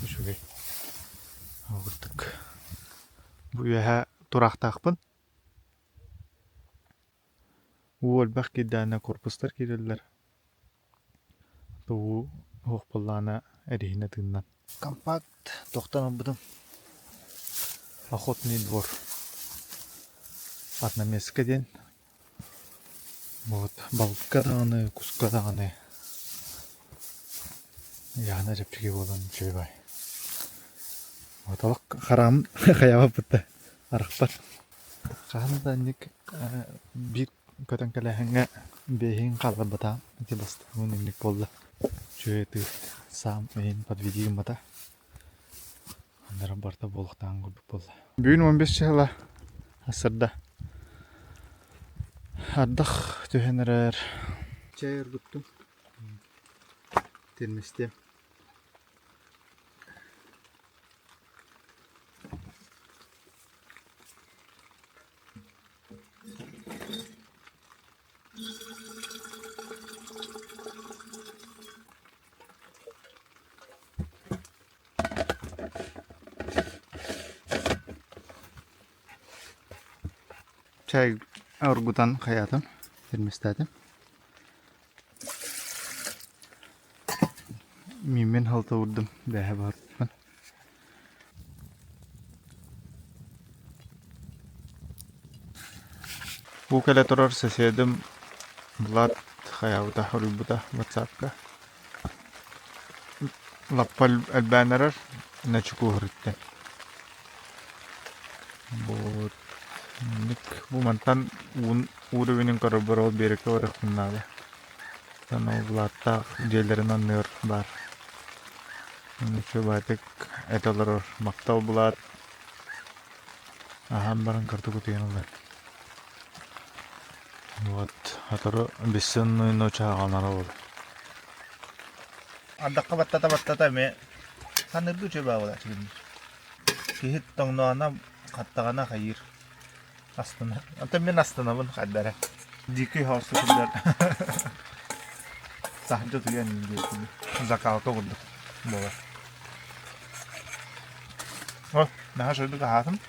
Үчүгэй. Курдук. Бу үөһэ тураахтаахпын. Уу элбэх киирдэҕинэ корпустар киирэллэр. Уу суох буоллаҕына эриһинэ тыыннан. Компакт тохтон ылбытым. Охотный двор. Одноместка диэн. Вот балыкка даҕаны, куска даҕаны Яна чэпчэки буолан үчүгэй баай. Вот олох хараам хайаабаппыт да арахпат. Хаһан да инник биир көтөн кэлээһиҥҥэ биэһин хаалларбатаҕым. Ити бастакыбын инник буолла. Үчүгэй ытыыр саам эйин подведи гыммата. Аннара барыта буолуохтааҕын курдук буолла. Бүгүн 15 чыһыла сырда. Ардах түһэн эрэр. Чэй оргуттум. Тирмэстиэм. Чай оргутан хайаатым, тирмэстээтим. Мииммин халта уурдум, бээһэ баһырпын. Бу кэлэ турар соседым Влад хайаабыта, хоруйбута ватсапка. Лаппа элбээн эрэр, ночукууһуруттан. Вот. Бу мантан уун уровенин көрөрбөр ол биэрэккэ барыахпын наада. Оттон ол Владтаах дьиэлэрин анныгар баар. Үчүгэйдик этэ олорор. Махтал Влад. Аһаан баран кырдык утуйан ылар. Вот, сотору бессонную ночь ааҕалара буолуо. Ардахха баттата-баттата эмиэ саныырдыы үчүгэй баа буолааччы Киһи тоҥноҕуна, хаттаҕына хайыыр. Астына. Оттон мин астынабын хайда эрэ. Дикий хаоска сылдьар таһырдьа утуйан диэбитим. Закалка курдук буолар. О, наһаа сырдык аһаатым.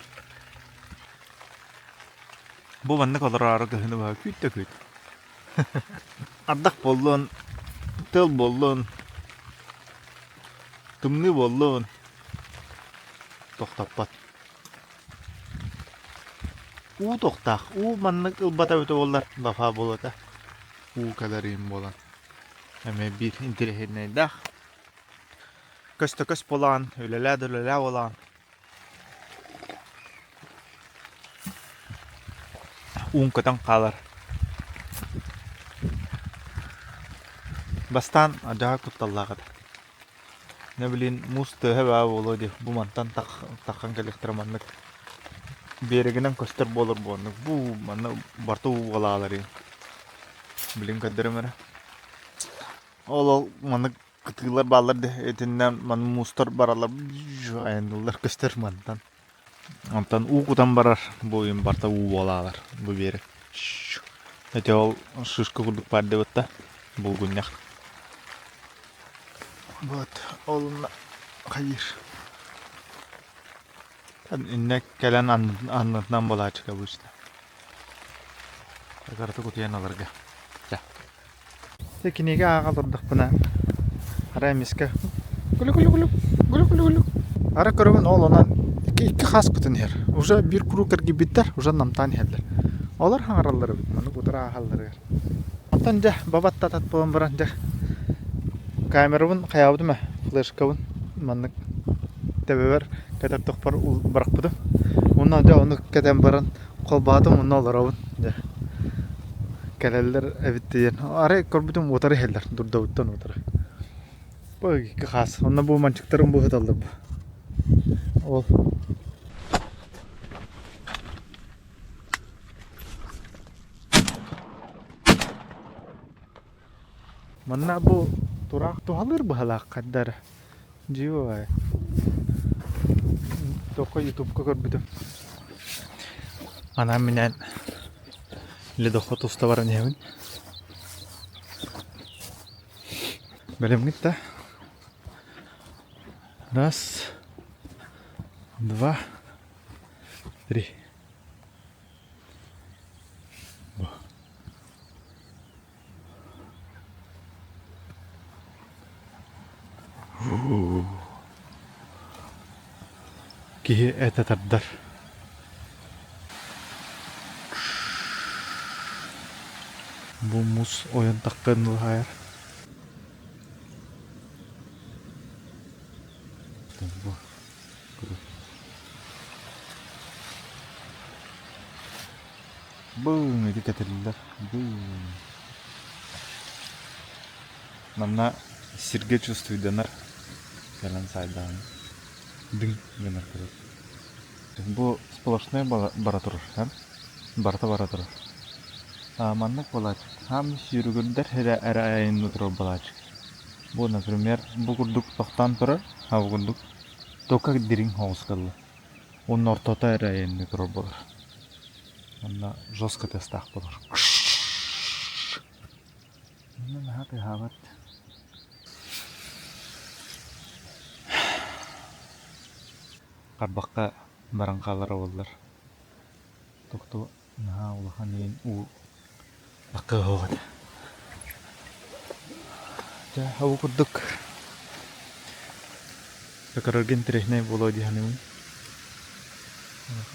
Бу маннык олороору кыһыны быһа күүт да күүт. Ардах буоллун, тыал буоллун, тымныы буоллун тохтоппот. Уу тохтоох, уу маннык ылбата эбитэ буоллар лафа буолуо этэ. Уу кэлэр иһин буолан. Эмиэ биир интэриэһинэйдээх. Көс-төкөс буолаҕын, үлэлээ да үлэлээ буолаҕын. Уун көтөн хаалар. Бастаан адьаһа кутталлаах этэ. Дьэ билигин муус тыаһа баа буолуо дии, бу мантан таххан кэлиэхтэрэ маннык биэрэгинэн көстөр буолар буоннук бу манна барыта уу буолаалар Билигин көрдөрүм эрэ. Ол ол маннык кытыылар бааллар дии итиннэ манна муустар бараллар айанныыллар көстөр мантан. Онтон уу кутан барар бу уйун барыта уу буолаалар бу биэрэг. Ити ол шишка курдук баар диэбит да булгунньах. Вот ол хайыыр. Иннэ кэлэн аннытынан буолааччы обычно. Кыратык утуйан ыларга. Чэ. Дьэ кинигэ ааҕа олордохпуна арай эмискэ гулю-гулю-гулю гулю-гулю-гулю арай көрөбүн ол онон икки, икки хаас көтөн иһэр. Уже биир куруук эргийбиттэр, уже намтаан иһэллэр. Олор хаҥараллар эбит, маннык утары ааһалларыгар. Онтон дьэ бабаттатат буолан баран дьэ камерабын хайаабытым ээ, флешкабын маннык төбөбөр кэтэртохпор бырахпытым. Уонна дьэ ону кэтэн баран холбоотум уонна олоробун дьэ кэлэллэр эбит диэн арай көрбүтүм утары иһэллэр дурдабыттан утары бу икки хаас онно бу манчыктарым бу сыталлар бу ол Манна бу тураах туһалыыр быһалаах хайда эрэ дьиибэ Туохха ютубка көрбүтүм. Анаан-минээн ледоход уста баран иһэбин. Бэлэмҥит да? Раз, два, три. Киһи этэ тардар. Бу муус ойон тахтыан ылаайар. Бу Быҥ ити кэтиллэр. Быҥ. Манна сиргэ чувствуйданар кэлэн саайдаҕына дыҥ гынар курдук. Бу сплошной бара турар, барыта бара турар. Маннык буолааччы. Хаам сүүрүгүрдэр эрэ эрэ айанныы турар буолааччы. Бу, например, бу курдук тохтоон турар, а бу курдук только дириҥ соҕус кэллэ. Уонна ортото эрэ айанныы турар буолар. Онно жестко тыастаах буолар. Онно наһаа тыаһаабат. Харбахха баран хаалара буоллар. Тохтуу наһаа улахан иин уу аккыһыах этэ. Дьэ, ол курдук көрөргө интэриэһинэй буолуо дии саныыбын.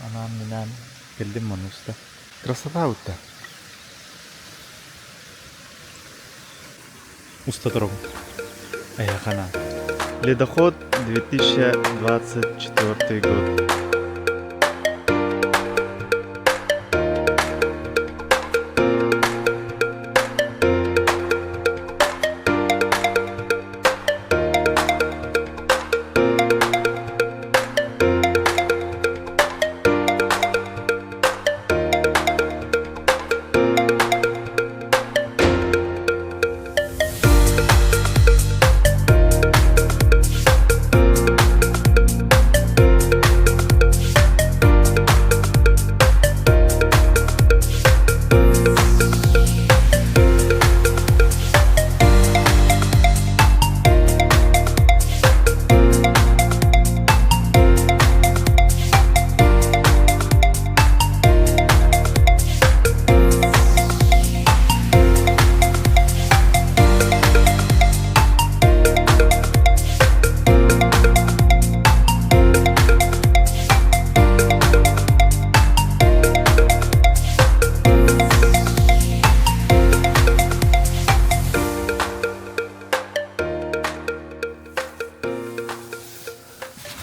Анаан-минээн кэллим манна уста. Красота будто. Уста турабын. Эйиэхэ анаан. Ледоход 2024 год.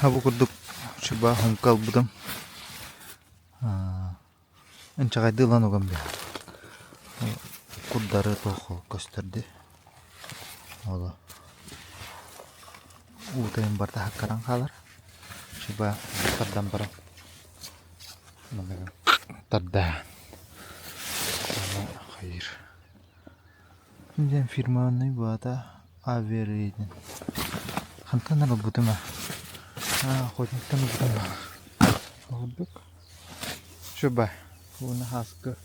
Бу курдук чуба хомка ылбытым. Инчэҕэйдии ылан уган биэрдим. Курдары туох көстөр дии. Ол уутайын барыта хаккаран хаалар. Чуба тардан баран тардаан хайыыр. Диэн фирманный баата Аверидин. Хантан ылбытым аа? Охотниктан ылбытым Ордук. Чуба уонна хааскы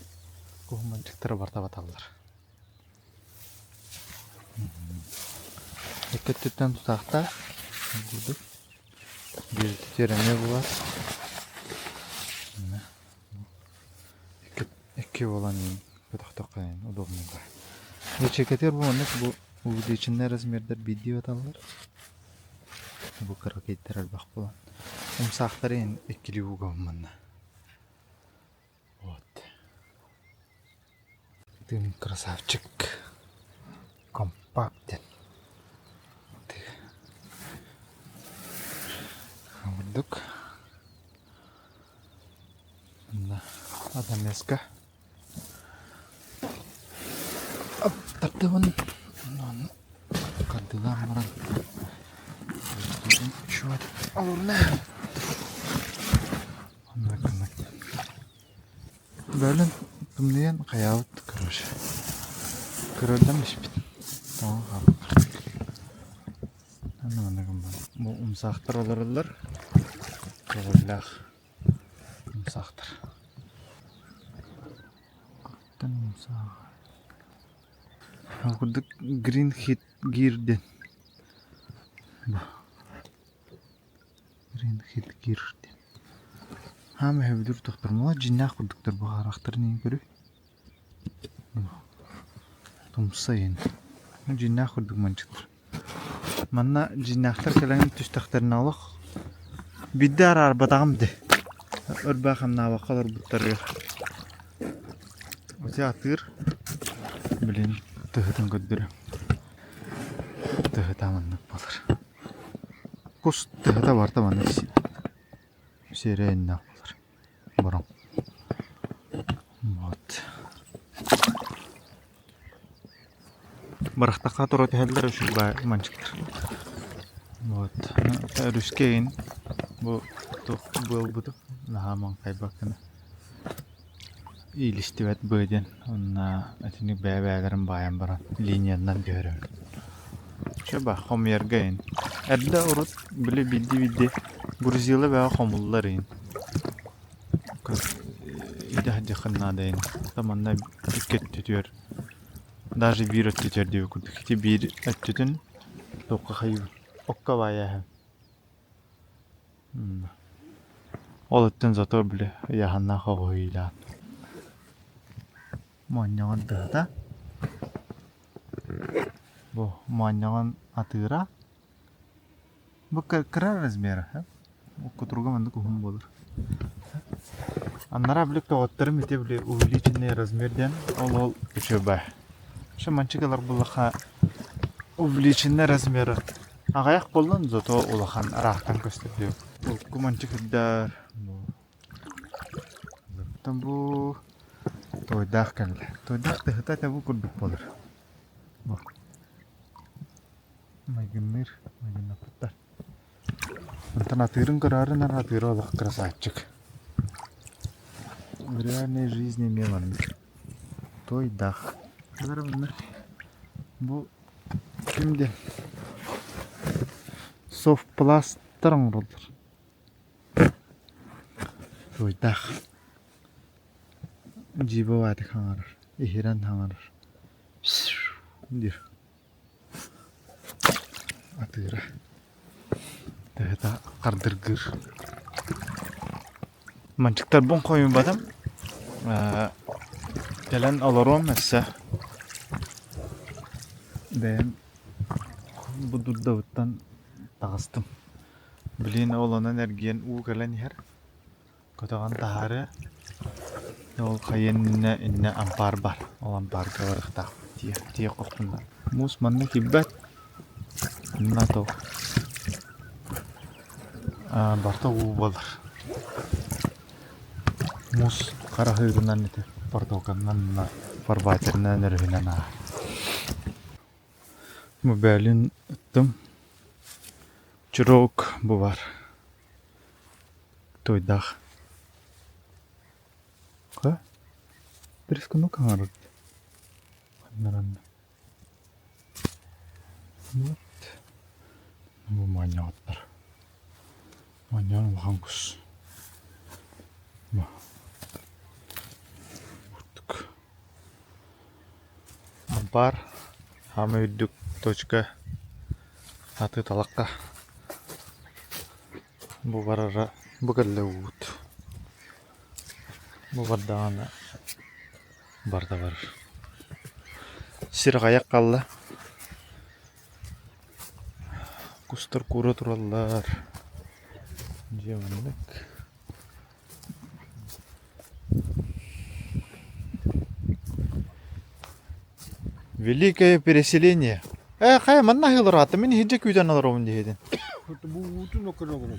куһуманчыктара барыта баталлар. Икки өттүттэн тутаахтаах курдук. Биирдитигэр эмиэ буолар. Икки буолан көтөхтөххө удобнай баар. Ячейкатыгар бу маннык бу увеличенный размердар биирдии баталлар. Бу кыракыйдар элбэх буолан. Умсаахтары иһин иккилии угабын манна. Вот. Тыын красавчик. Компактен. Курдук. Адамеска тардыбын хардыылаан баран Бөлөн тымныйан хайаабыт короче көрөрдөн испит тоҥон хаалбыт Бу умсаахтар олороллор көҕүллээх умсаахтар Ол курдук Green Hit Gear диэн Green Hit Gear диэн Хаама сөбүлүүр тохтормолор дьиҥнээх курдуктар баҕарахтарын иһин көрүүй Тумса иһин дьиҥнээх курдук манчыктар Манна дьиҥнээхтэр кэлэн түстэхтэринэ олох. Биирдэ араарбатаҕым дии. Өрбөө хамнаабакка олорбуттарыгар. Ити атыыр билин тыһытын көрдөрүм. Тыһыта маннык буолар. Кус тыһыта барыта маннык сиэрэйиннээх буолар. Бороҥ. Вот. Бырахтахха тура түһэллэр үчүгэй манчыктар. Вот. Өрүскэ иһин бу туох буолбуту наһаа маҥхайбаккына иилистибэт быа диэн уонна итинник бэйэ-бэйэлэрин баайан баран линияннан түһэрэр. Чэ ба хомуйарга иһин. Эрдэ урут били биирдии-биирдии грузила бэҕэ хомуллар иһин. Идэһдьэххин наада иһин. Манна икки өттүтүгэр даже биир өттүтүгэр диэбит курдук ити биир өттүтүн туохха хайыыбын окко баайааһын. Ол өттүн зато били ыйааһыннаах оҕуһуйдаан. Моонньоҕон тыһыта. Бу моонньоҕон атыыра. Бу кыра размера. Кутуруга маннык уһун буолар. Аннараа били көҕөттөрүм ити били увеличенный размер диэн ол-ол үчүгэй. Ошо манчык ылар буоллахха увеличенный размера аҕыйах буоллун, зато улахан ыраахтан көстөр диэбит. Урукку манчык сылдьар. Оттон бу туойдаах кэллэ. Туойдаах тыһыта этэ бу курдук буолар. Бу. Майгынныыр, майгыннаппыттар. Онтон атыырын көрөөрү атыыра олох красавчик. В реальной жизни эмиэ маннык. Туойдаах. Бу ким диэн софтпластар оҥороллор. Туойдаах. Дьиибэ баатык хаҥарар, иһирэн хаҥарар. Диир. Атыыра төһөтө хардыргыыр. Манчыктарбын хойунбатым. Кэлэн олоруом өссө. Бэйэм бу дурдабыттан таҕыстым. Билигин ол онон эргийэн уу кэлэн иһэр. Көтөҕөн таһаарыа. Ол хайыан иннинэ иннэ ампаар бар. Ол ампаарга барыахтаах. Тиийэ тиийэ хохпунна. Муус манна киирбэт. Онно то барыта уу буолар. Муус хараһыырынан ити протоканнан фарватерынан өрүһүнэн ааһар. Бу бээлин ыттым. Чурок бу бар. Туойдаах. Ха? Трескунук хаҥарар. Ханнаранна. Вот. Бу моонньоҕоттор. Моонньоҕон улахан кус. Бу. Курдук. Ампаар хаамай үрдүк точка аты талахха бу барара бу кэллэ уут бу бардаҕына барда барар сир аҕыйах хаалла кустар куура тураллар дьиэ маннык Великое переселение. Э, хайа манна аһыылар аата мин иһирдьэ күүтэн олоробун диһитин. Бу уутун окрогун.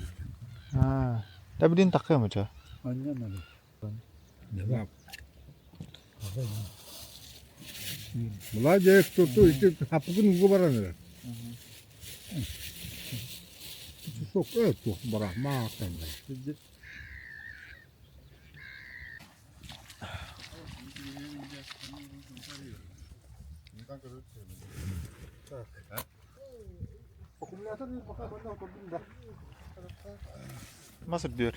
Аа, да билин таххыам ыча. Младяев туту ити хаппыкын угу баран эрэр. Суох, туох бара, мааттан. Мас үрдүөр.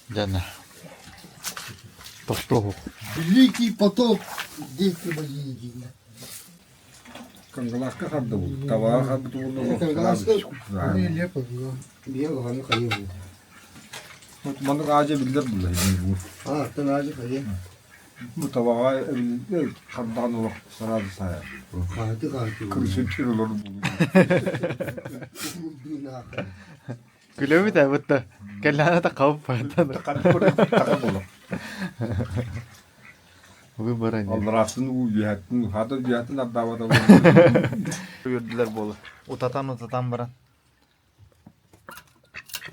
Дьэ тохтуоһук. Великий потоп, дети мои диэн. Кангаласка хардыбыт, табаҕа харбыт уонна Кангаласка биэ улаханы хайа Вот маннык аадьа биллэр булла А, оттон аадьа хайа. Бу табаҕа хардаҕын олох сразу сайар. Хааты хааты. Кырсыччыр олор булу. Күлөбүт ээ бутта. Кэллэҕинэ да хабып бардан. Тақа боло. Выбора нет. Аллараатын уу үөһэттин, хата үөһэттин ардаабата. Үөрдүлэр буола. Утатан-утатан баран.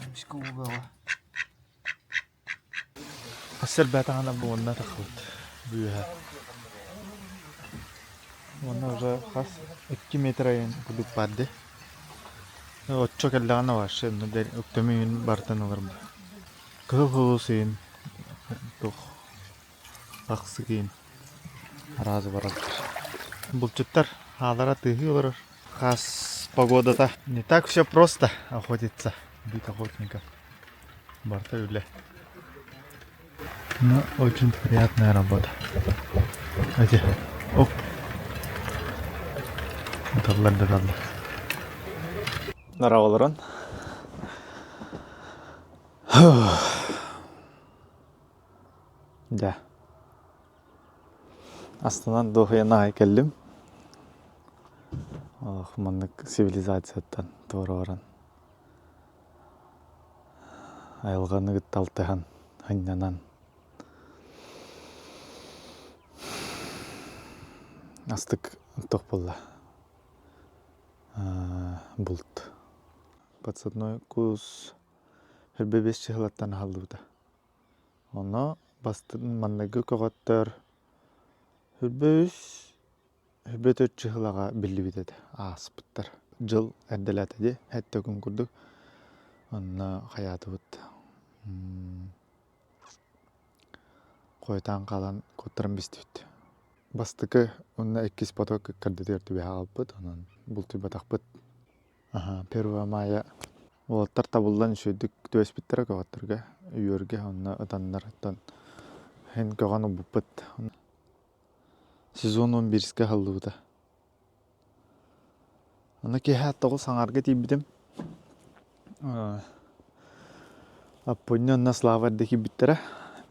Эмискэ уу бөҕө. Сэрбээтэҕинэ буонна таххыбыт бүүһэ. Уонна уже хас 2 метр айан курдук баар дии. Оччо кэллэҕинэ вообще өктөмүн бартан ыларым. Кыһыл хулус иин туох ахсык иин араас бараллар. Булчуттар хаалара тыаһыы олорор. Хас погодата не так все просто охотиться быть охотником. Барыта үлэ. Ну, очень приятная работа. Эти, оп. Ыталлар да ыталлар. Нара олорон. Да. Астынан дуоһуйан аҕай кэллим. Олох маннык цивилизацияттан туора баран айылҕаны кытта алтыһан, сынньанан астык туох буолла булт. Подсадной кус сүүрбэ биэс чыһылаттан аһыллыбыта. Ону бастын манныгы көҕөттөр сүүрбэ үс Сүүрбэ төрт чыһылаҕа биллибит этэ, ааспыттар. Дьыл эрдэлээтэ дии, сэттэ күн курдук. Онно хайаатыбыт хойутаан хаалан куттаран бистибит. Бастакы уонна иккис поток ыккардытыгар түбэһэ хаалбыт, онон бултуйбатахпыт. Аһа, 1 мая уолаттар табыллан үчүгэйдик түбэспиттэрэ көҕөттөргө, үөргэ онно ытаннар оттон иһин көҕөн ылбыппыт. Сезон он биирискэ аһыллыбыта. Аны киэһэ 9 аҥаарга тиийбитим. Аппунньа онно Слава эрдэ киирбиттэрэ.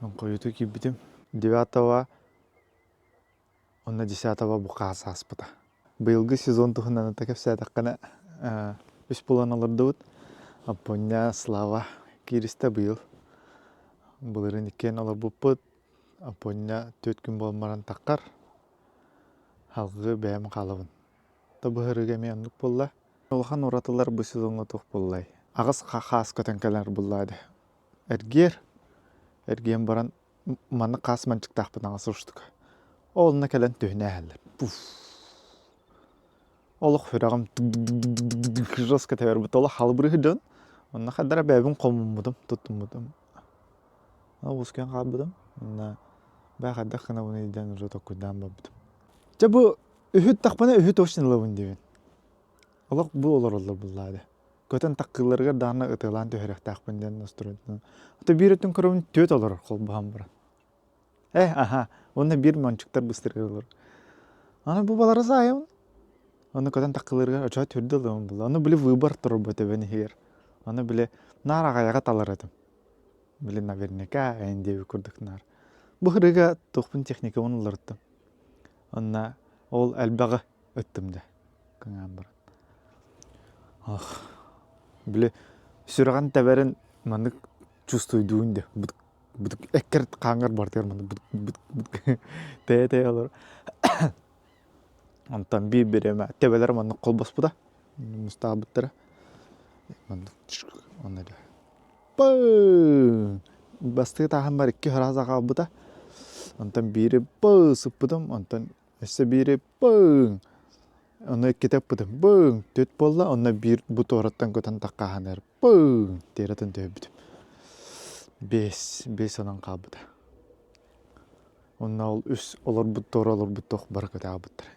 Мин хойутуу киирбитим. Девятого уонна десятого бу хаас ааспыта. Быйылгы сезон туһунан ата кэпсээтэххинэ, үс буолан олордубут. Аппунньа, Слава кииристэ быйыл. Былырыын иккиэн олорбуппут. Оппуонньа түөрт күн буолан баран таххар, салгыы бэйэм хаалабын. То быһырыыга эмиэ оннук буолла. Улахан уратылар бу сезоҥҥа туох буоллай? Аҕыс хаас көтөн кэлэр буолла дии. Эргиэр, эргийэн баран маннык хаас манчыктаахпын аҕыс уштук. Ол онно кэлэн түһүнэ иһэллэр. Пуф. Олох сүрэҕим жестко тэбэр олох халыбырыы дьон. Онно хадара бэйэбин хомуммутум, туттуммутум. Уускуйан хаалбытым уонна бээ хайдах гынабыный диэн уже толкуйдаан барбытым. Дьэ бу үһү тахпына үһү точно ылабын диибин. Олох бу олороллор буллаады. Көтөн таккыылларыгар даҕаны ытыалаан түһэриэхтээхпин диэн настроеннан. А то биир өттүн көрөбүн түөт олорор холбоһон баран. Э, аха, уонна биир мончуктар быстырыгар олорор. Аны бу балары саайабын. Ону көтөн таккылыырыгар очоо түрдэ ылабын булла. Ону били выбор турбут эбэн иһигэр. Ону били наар аҕайаҕа талар этим. Били наверняка эн диэбит курдук наар. Бу ырыга туохпун техникабын уларыттым. Онно ол элбэҕи ыттым да кыҥаан баран. Ох, били сүрэҕин тэбэрин маннык чувствуйдуун де быт быт эккэр хааҥҥар бартыгар маннык быт быт быт тэйэ-тэйэ олор. Онтон биир бириэмэ төбөлөрө маннык холбоспута, мустаабыттара. Маннык онно эрэ Бастакы тааһыммар икки фраза хаалбыта. Онтон биири быы сыппытым, онтон өссө биири быҥ Ону иккитэ ыппытым быҥ түөрт буолла, онно биир бу туораттан көтөн таххааһан эрэр быҥ тиэрэтин түһэрбитим. Биэс, биэс онон хаалбыта. Онно ол үс олорбут туора олорбут туох бары көтөҕүбүттэр.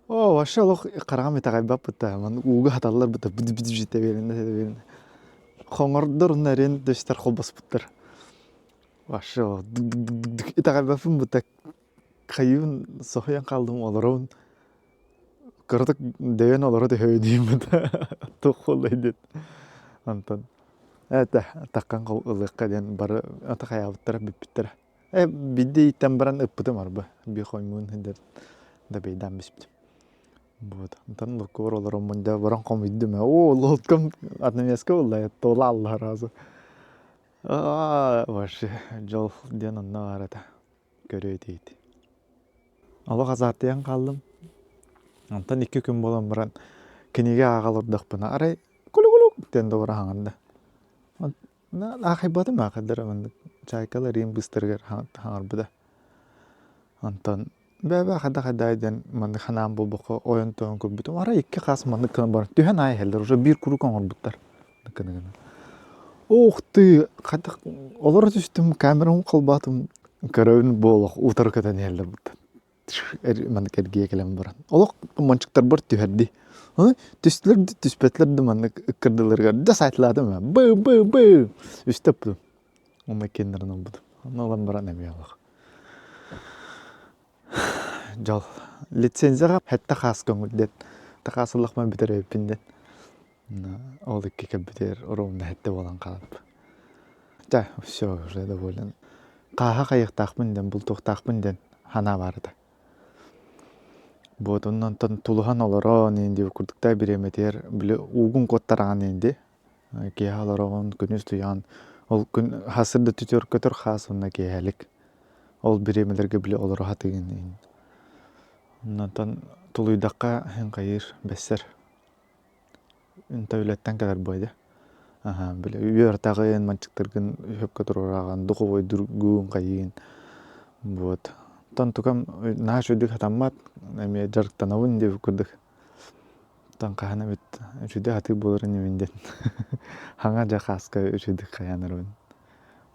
Оо, вообще олох хараҕым итэҕэйбэппит да, маннык ууга хаталлар быта быт-быт тэбиэлэннэ тэбиэлэннэ. Хоҥордор уонна эриэн дөстөр холбоспуттар. Вообще итэҕэйбэппин бу так хайыыбын соһуйан хааллым олоробун кыратык дөйөн олоро түһэбин диибин туох буоллай диэн онтон это таккан ылыахха диэн бары ата хайаабыттара бүппүттэрэ э биирдэ ииттэн баран ыппытым арба биир хоймуун дабейдаан бүспүтүм Вот. Онтон локкор олороммун дьэ баран хомуйдум ээ. Оо, лодкам одноместка буолла, туола алла сразу. Аа, вообще дьол диэн онно баар этэ. Көрүө этигит. Олох азартыйан хааллым. Онтон икки күн буолан баран кинигэ ааҕа олордохпуна арай кулу-кулу диэн добура хаҥырда. Аахайбатым аахайдара маннык чайкалар иин быыстарыгар хаҥарбыта. Онтон бэбэ хайда-хайда диэн маннык ханаан буолбакка ойон-тойон көрбүтүм. Арай икки хаас маннык гынан баран түһэн аайы иһэллэр уже биир куруук оҥорбуттар. Гына гына. Ух ты, хайдах олоро түстүм, камерам холбоотум, көрөбүн бу олох утары көтөн иһэллэр буттан. Маннык эргийэ кэлэн баран. Олох мончуктарбар түһэрди. Ону түстүлэр да түспэтилэр да маннык ыккардыларыгар да сайтылаатым бы бы бы үстэ ыппытым. Уонна иккиэннэрин ылбытым. Онно ылан баран эмиэ олох. Дьол. Лицензияҕа сэттэ хаас көҥүл диэн. Хаас ыллахпына бүтэр эбиппин диэн. Ол икки кэлбитигэр ровно сэттэ буолан хаалбыт. Чэ, все, уже доволен. Хааһа хайыахтаахпын диэн, бултуохтаахпын диэн санаа баар этэ. Вот онтон тулуһан олорон иин диэбит курдук бириэмэтигэр били уугун куоттараҕын иин дии. Киэһэ олороҕун, күнүс туйаҕын. Ол күн хасыр да түтүөр көтөр хаас уонна киэһэлик. Ол бириэмэлэргэ били олоро сатыыгын иин. Онтон тулуйдахха иһин хайыыр, бэссэр. Ынта үлэттэн кэлэр буо дии. Аһаа, били үөртэҕин, манчыктаргын сөпкө туруораҕын, духовойдургун хайыын. Вот. Оттон тукам наһаа үчүгэйдик сатаммат, эмиэ дьарыктанабын диэбит курдук. Оттон хаһан эбит үчүгэй сатыы буолар инибин диэн. Хаҥа дьэ хааска үчүгэйдик хайаанарбын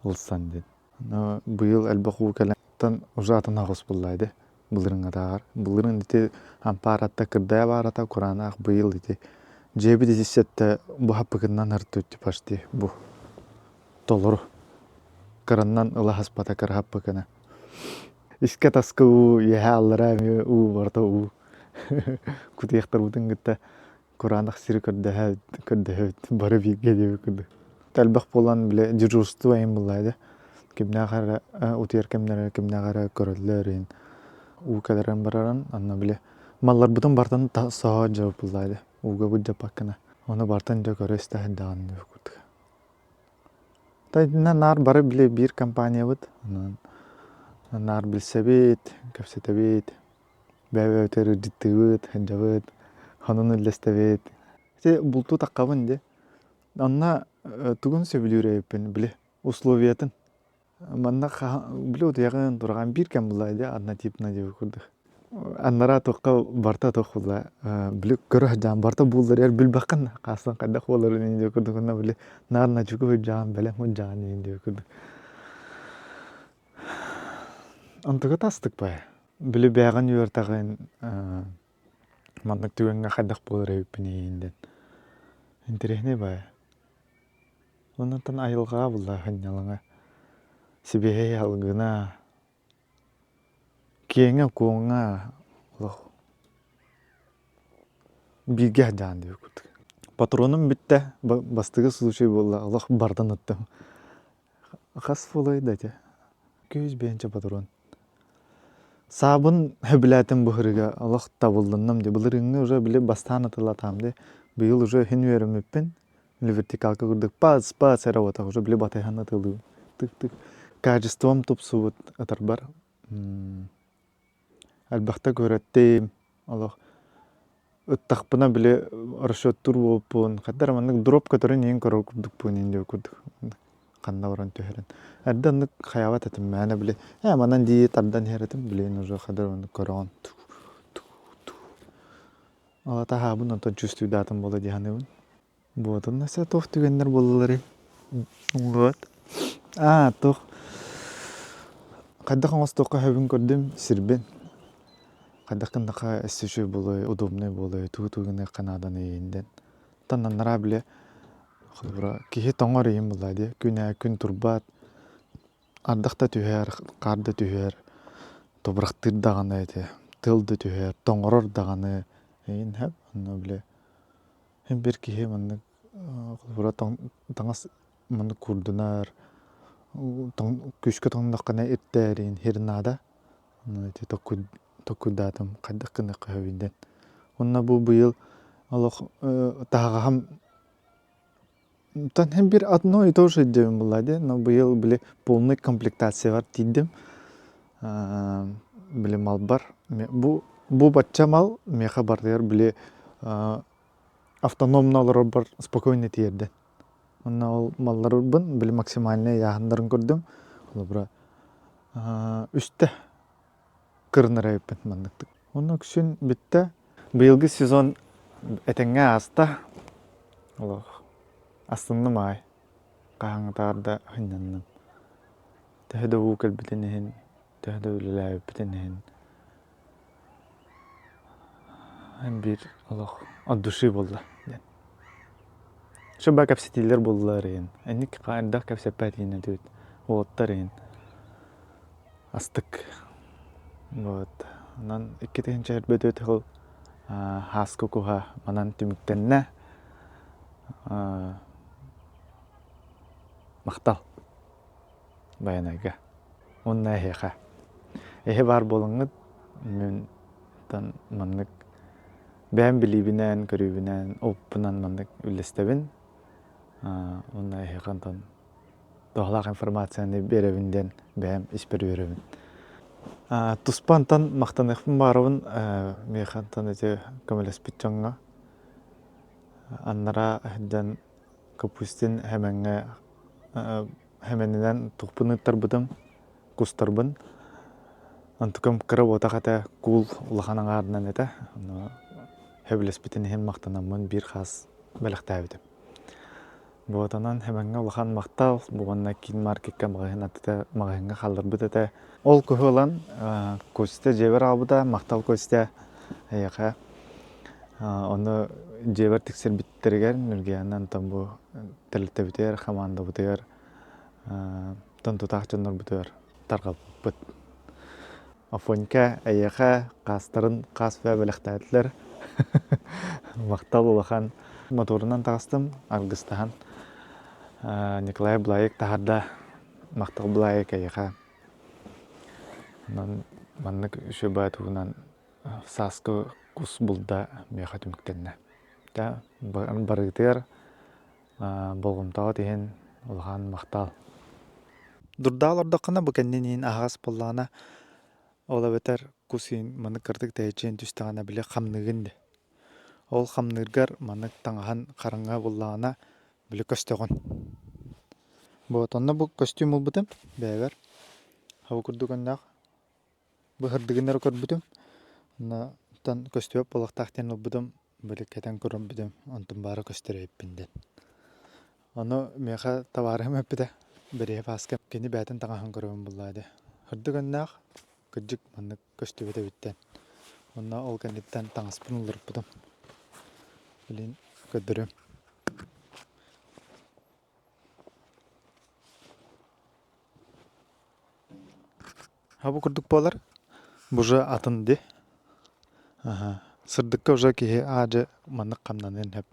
ылсан диэн. Но быйыл элбэх уу кэлэн уже атын аҕыс булла ди былырыҥҥатааҕар. Былырыын ити ампааратта кырдая баарата кураанах быйыл ити дьиэбит ити сэттэ бу хаппыкыннан артыытты почти бу толору кыраннан ыла хаспата кыра хаппыкына. Искэ таска уу, үөһэ аллара эмиэ уу барыта уу. Кутуйахтарбытын кытта кураанах сири көрдөһө көрдөһөбүт бары бииргэ диэбит курдук. Элбэх буолан бile дежурство эйин буллаайды. Кимнээх эрэ утуйар кэмнэрэ кимнээх эрэ көрөллөр иһин уу кэлэрин барарын анна бile малларбытын бартан соһо дьабыт буллаайды. Ууга былдьаппаккына. Ону бартан дьэ көрө истэ сылдьаҕын диэбит курдук. Итиннэ наар бары били биир компаниябыт. Онон наар билсэбит, кэпсэтэбит. Бэйэ-бэйэбитигэр ыалдьыттыыбыт, сылдьабыт, хонон үллэстэбит. Ити бултуу таххабын дии. Онно тугун сөбүлүүр эбиппин били условиятын. Манна били утуйаҕын тураҕын биир кэм булла дии однотипно диэбит курдук. Аннараа туохха барта туох булла били көрө сылдьаҕын барта бууллар эр билбэххин хаастан хайдах буоларын иһин диэбит курдук онно били наар начуку сылдьаҕын бэлэм сылдьаҕын иһин диэбит курдук. Онтуга астык баайа. Били бэйэҕин үөртэҕин маннык түгэҥҥэ хайдах буолар эбиппин эйиин диэн. Интэриэһинэй баайа. Онтон айылҕаҕа булла сынньалаҥа, сибиэһэй алгына, киэҥэ-куоҥа олох бииргэ сылдьаҕын диэбит курдук. Патроным бүттэ, бастакы случай буолла, олох бардан ыттым. Хас буолуой да ити? Күүс биэнчэ патрон. Саабын сөбүлээтим бу сырыыга олох табыллынным дии. Былырыыҥҥы уже били бастаан атыллатаам дии. Быйыл уже иһин үөрэммиппин. Били вертикалка курдук пац пац эрэ буотах уже били батыһан атылыыбын. Тык-тык. Качеством тупсубут ытарбар. Элбэхтэ көрөттүм. Олох ыттахпына били расчеттуур буолпун, хайдах эрэ маннык дроп көтөрүн иһин көрөр курдукпун иһин диэбит курдук ханна баран түһэрин. Эрдэ оннук хайаабат этим мээнэ били ээ манан дии тардан иһэр этим билигин уже хайдах эрэ оннук көрөҕүн Ол таһаабын онтон чувствуйдаатым буолуо дии саныыбын. Вот онно туох түгэннэр буоллуларый? Вот. Аа, туох хайдах оҥостуохха сөбүн көрдүм сирбин. Хайдах гыннахха өссө үчүгэй буолуой, удобнай буолуой, тугу тугу гыныахха нааданый диэн. Оттон анараа били. Холобура, киһи тоҥор иһин буоллаа дии. Күн ээ күн турбат, ардах да түһэр, хаар да түһэр, тобурахтыыр даҕаны ити, тыал да түһэр, тоҥорор даҕаны эйин сөп. Онно били син биир киһи маннык холобура таҥас маннык куурдунар, күүскэ тоҥноххуна иртээриин сир наада. Онно ити толкуйдаатым хайдах гыныахха сөбүй диэн. Уонна бу быйыл олох таһаҕаһым Тан биир одно и то же диэн буолла дии, но быйыл били полный комплектациябар тиийдим. Били малбар бу бу бачча мал миэхэ барытыгар били автономно олорорбор спокойно тиэрдэн. Онно ол малларбын били максимальнай ыйааһыннарын көрдүм. Холобура үстэ кырынар эбиппин манныктык. Онно үксүн бүттэ. Быйылгы сезон этэҥҥэ ааста. Олох астынным аай. Хаһааҥҥытааҕар да сынньанным. Төһө да уу кэлбитин иһин, төһө да үлэлээбиппитин иһин биир олох от души буолла диэн. Шуба кэпсэтиилэр буоллулар иһин. Инник хайдах кэпсэппэт иһин этибит. Уолаттар иһин. Астык. Вот. Онон 2024 сыл хааскы куһа манан түмүктэннэ. Махтал. Байанайга. Уонна эһиэхэ. Эһи баар буолаҥҥыт мин маннык бэйэм билиибинэн, көрүүбүнэн, оппунан маннык үллэстэбин. Уонна эһиэхэ онтон туһалаах информацияны биэрэбин диэн бэйэм испэр үөрэбин. Туспа онтон махтаныахпын баҕарабын миэхэ онтон ити көмөлөспүт дьоҥҥо. Аннара сылдьан Капустин Хэмэҥҥэ Хэмэнинэн тухпун ыыттарбытым, кустарбын. Онтукам кыра буотах этэ, куул улахан аҥаарынан этэ. Ону сөбүлэспитин иһин махтанаммын биир хаас бэлэхтээбитим. Буотанан Хэмэҥҥэ улахан махтал, бу уонна киин маркетка маҕаһыын аттыта маҕаһыыҥҥа хаалларбыт этэ. Ол куһу ылан Костя дьиэбэр аҕалбыта, махтал Костя эйиэхэ. Ону дьиэбэр тиксэрбиттэригэр Ньургуйаана онтон бу тэрилтэбитигэр, хамаандабытыгар тутаах дьоннорбутугар тарҕаппыппыт. Афонька эйиэхэ хаастарын хаас бэлэхтээтилэр. Махтал улахан. Моторунан таҕыстым, аргыстаһан. Николай Блаек таһарда. Махтал Блаек эйиэхэ. Онон маннык үчүгэй туһунан сааскы кус булда миэхэ түмүктэннэ. Барыытыгар болҕомтоҕут иһин улахан махтал. Дурдаа олордоххуна бу кэннин иһин аһаҕас буоллаҕына, ол эбэтэр кус иһин маннык кыратык тэйиччи түстэҕинэ били хамныыгын дии. Ол хамныыргар маннык таҥаһын хараҥа буоллаҕына били көстөҕүн. Вот онно бу көстүүм ылбытым бэйэбэр. Ол курдук өннөөх Быһырдыгын эрэ көрбүтүм, онтон көстүбэт буолуохтаах диэн ылбытым, били кэтэн көрбүтүм, онтум баара көстөр эбиппин диэн. Ону миэхэ табаарыһым эппитэ, Бэриэһэ Бааска кини бэйэтин таҥаһын көрөбүн буллаа дии. Сырдык өҥнөөх, кырдьык маннык көстүбэт эбит диэн. Онно ол кэнниттэн таҥаспын уларыппытым. Билин көрдөрүөм. Бу курдук буолар. Бу уже атын дии. Аһа. Сырдыкка уже киһи аа-дьэ маннык хамнаныан сөп.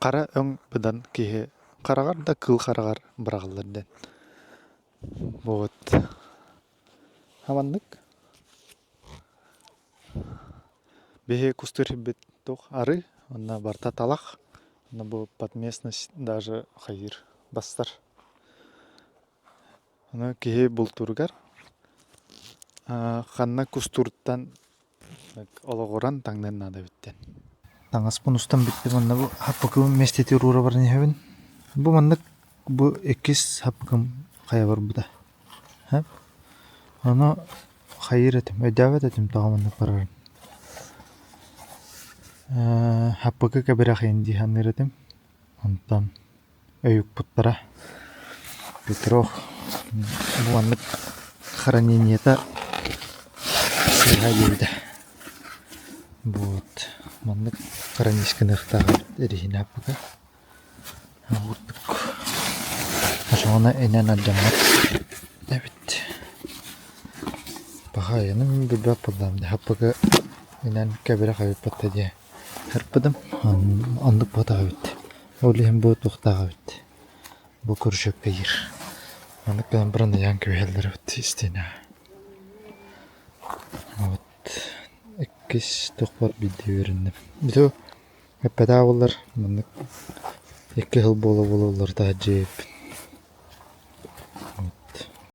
Хара өҥ быдан киһи хараҕар да кыыл хараҕар быраҕыллар диэн. Вот. Маннык. Биһи кустуур сирбит туох арыы, онно барыта талах, онно бу под местность даже хайыыр бастар. Ону киһи бултууругар ханна кустууруттан олоҕуран таҥныан наада эбит диэн. Таҥаспын устан бүттүм уонна бу хаппыкыбын миэстэтигэр уура баран иһэбин. Бу маннык бу иккис хаппыкым хайа барбыта. Ону хайыыр этим, өйдөөбөт этим тоҕо маннык барарын. Хаппыкы кэбирэхийин дии саныыр этим. Онтон өйүкпуттара Петров бу маннык хранениета сыыһа диэбитэ. Вот маннык хранишканыахтаах эбит эриһинэ аппыта. Курдук Ошоҕуна инэн алдьаммат эбит. Баҕайыны мин билбэт буоллаҕым дии хаппыкы инэн кэбирэх эбиппит да диye ырпытым оннук буотах эбит. Ол иһин бу туохтаах эбит. Бу кружокка иир. Маннык гынан баран ыйаан кэбиһэллэр эбит истиэнэҕэ. Вот иккис туохпар биирдэ үөрэнним. Ити эппэтэх буоллар маннык икки сыл буола-буола уларыта сылдьыа эбиппин.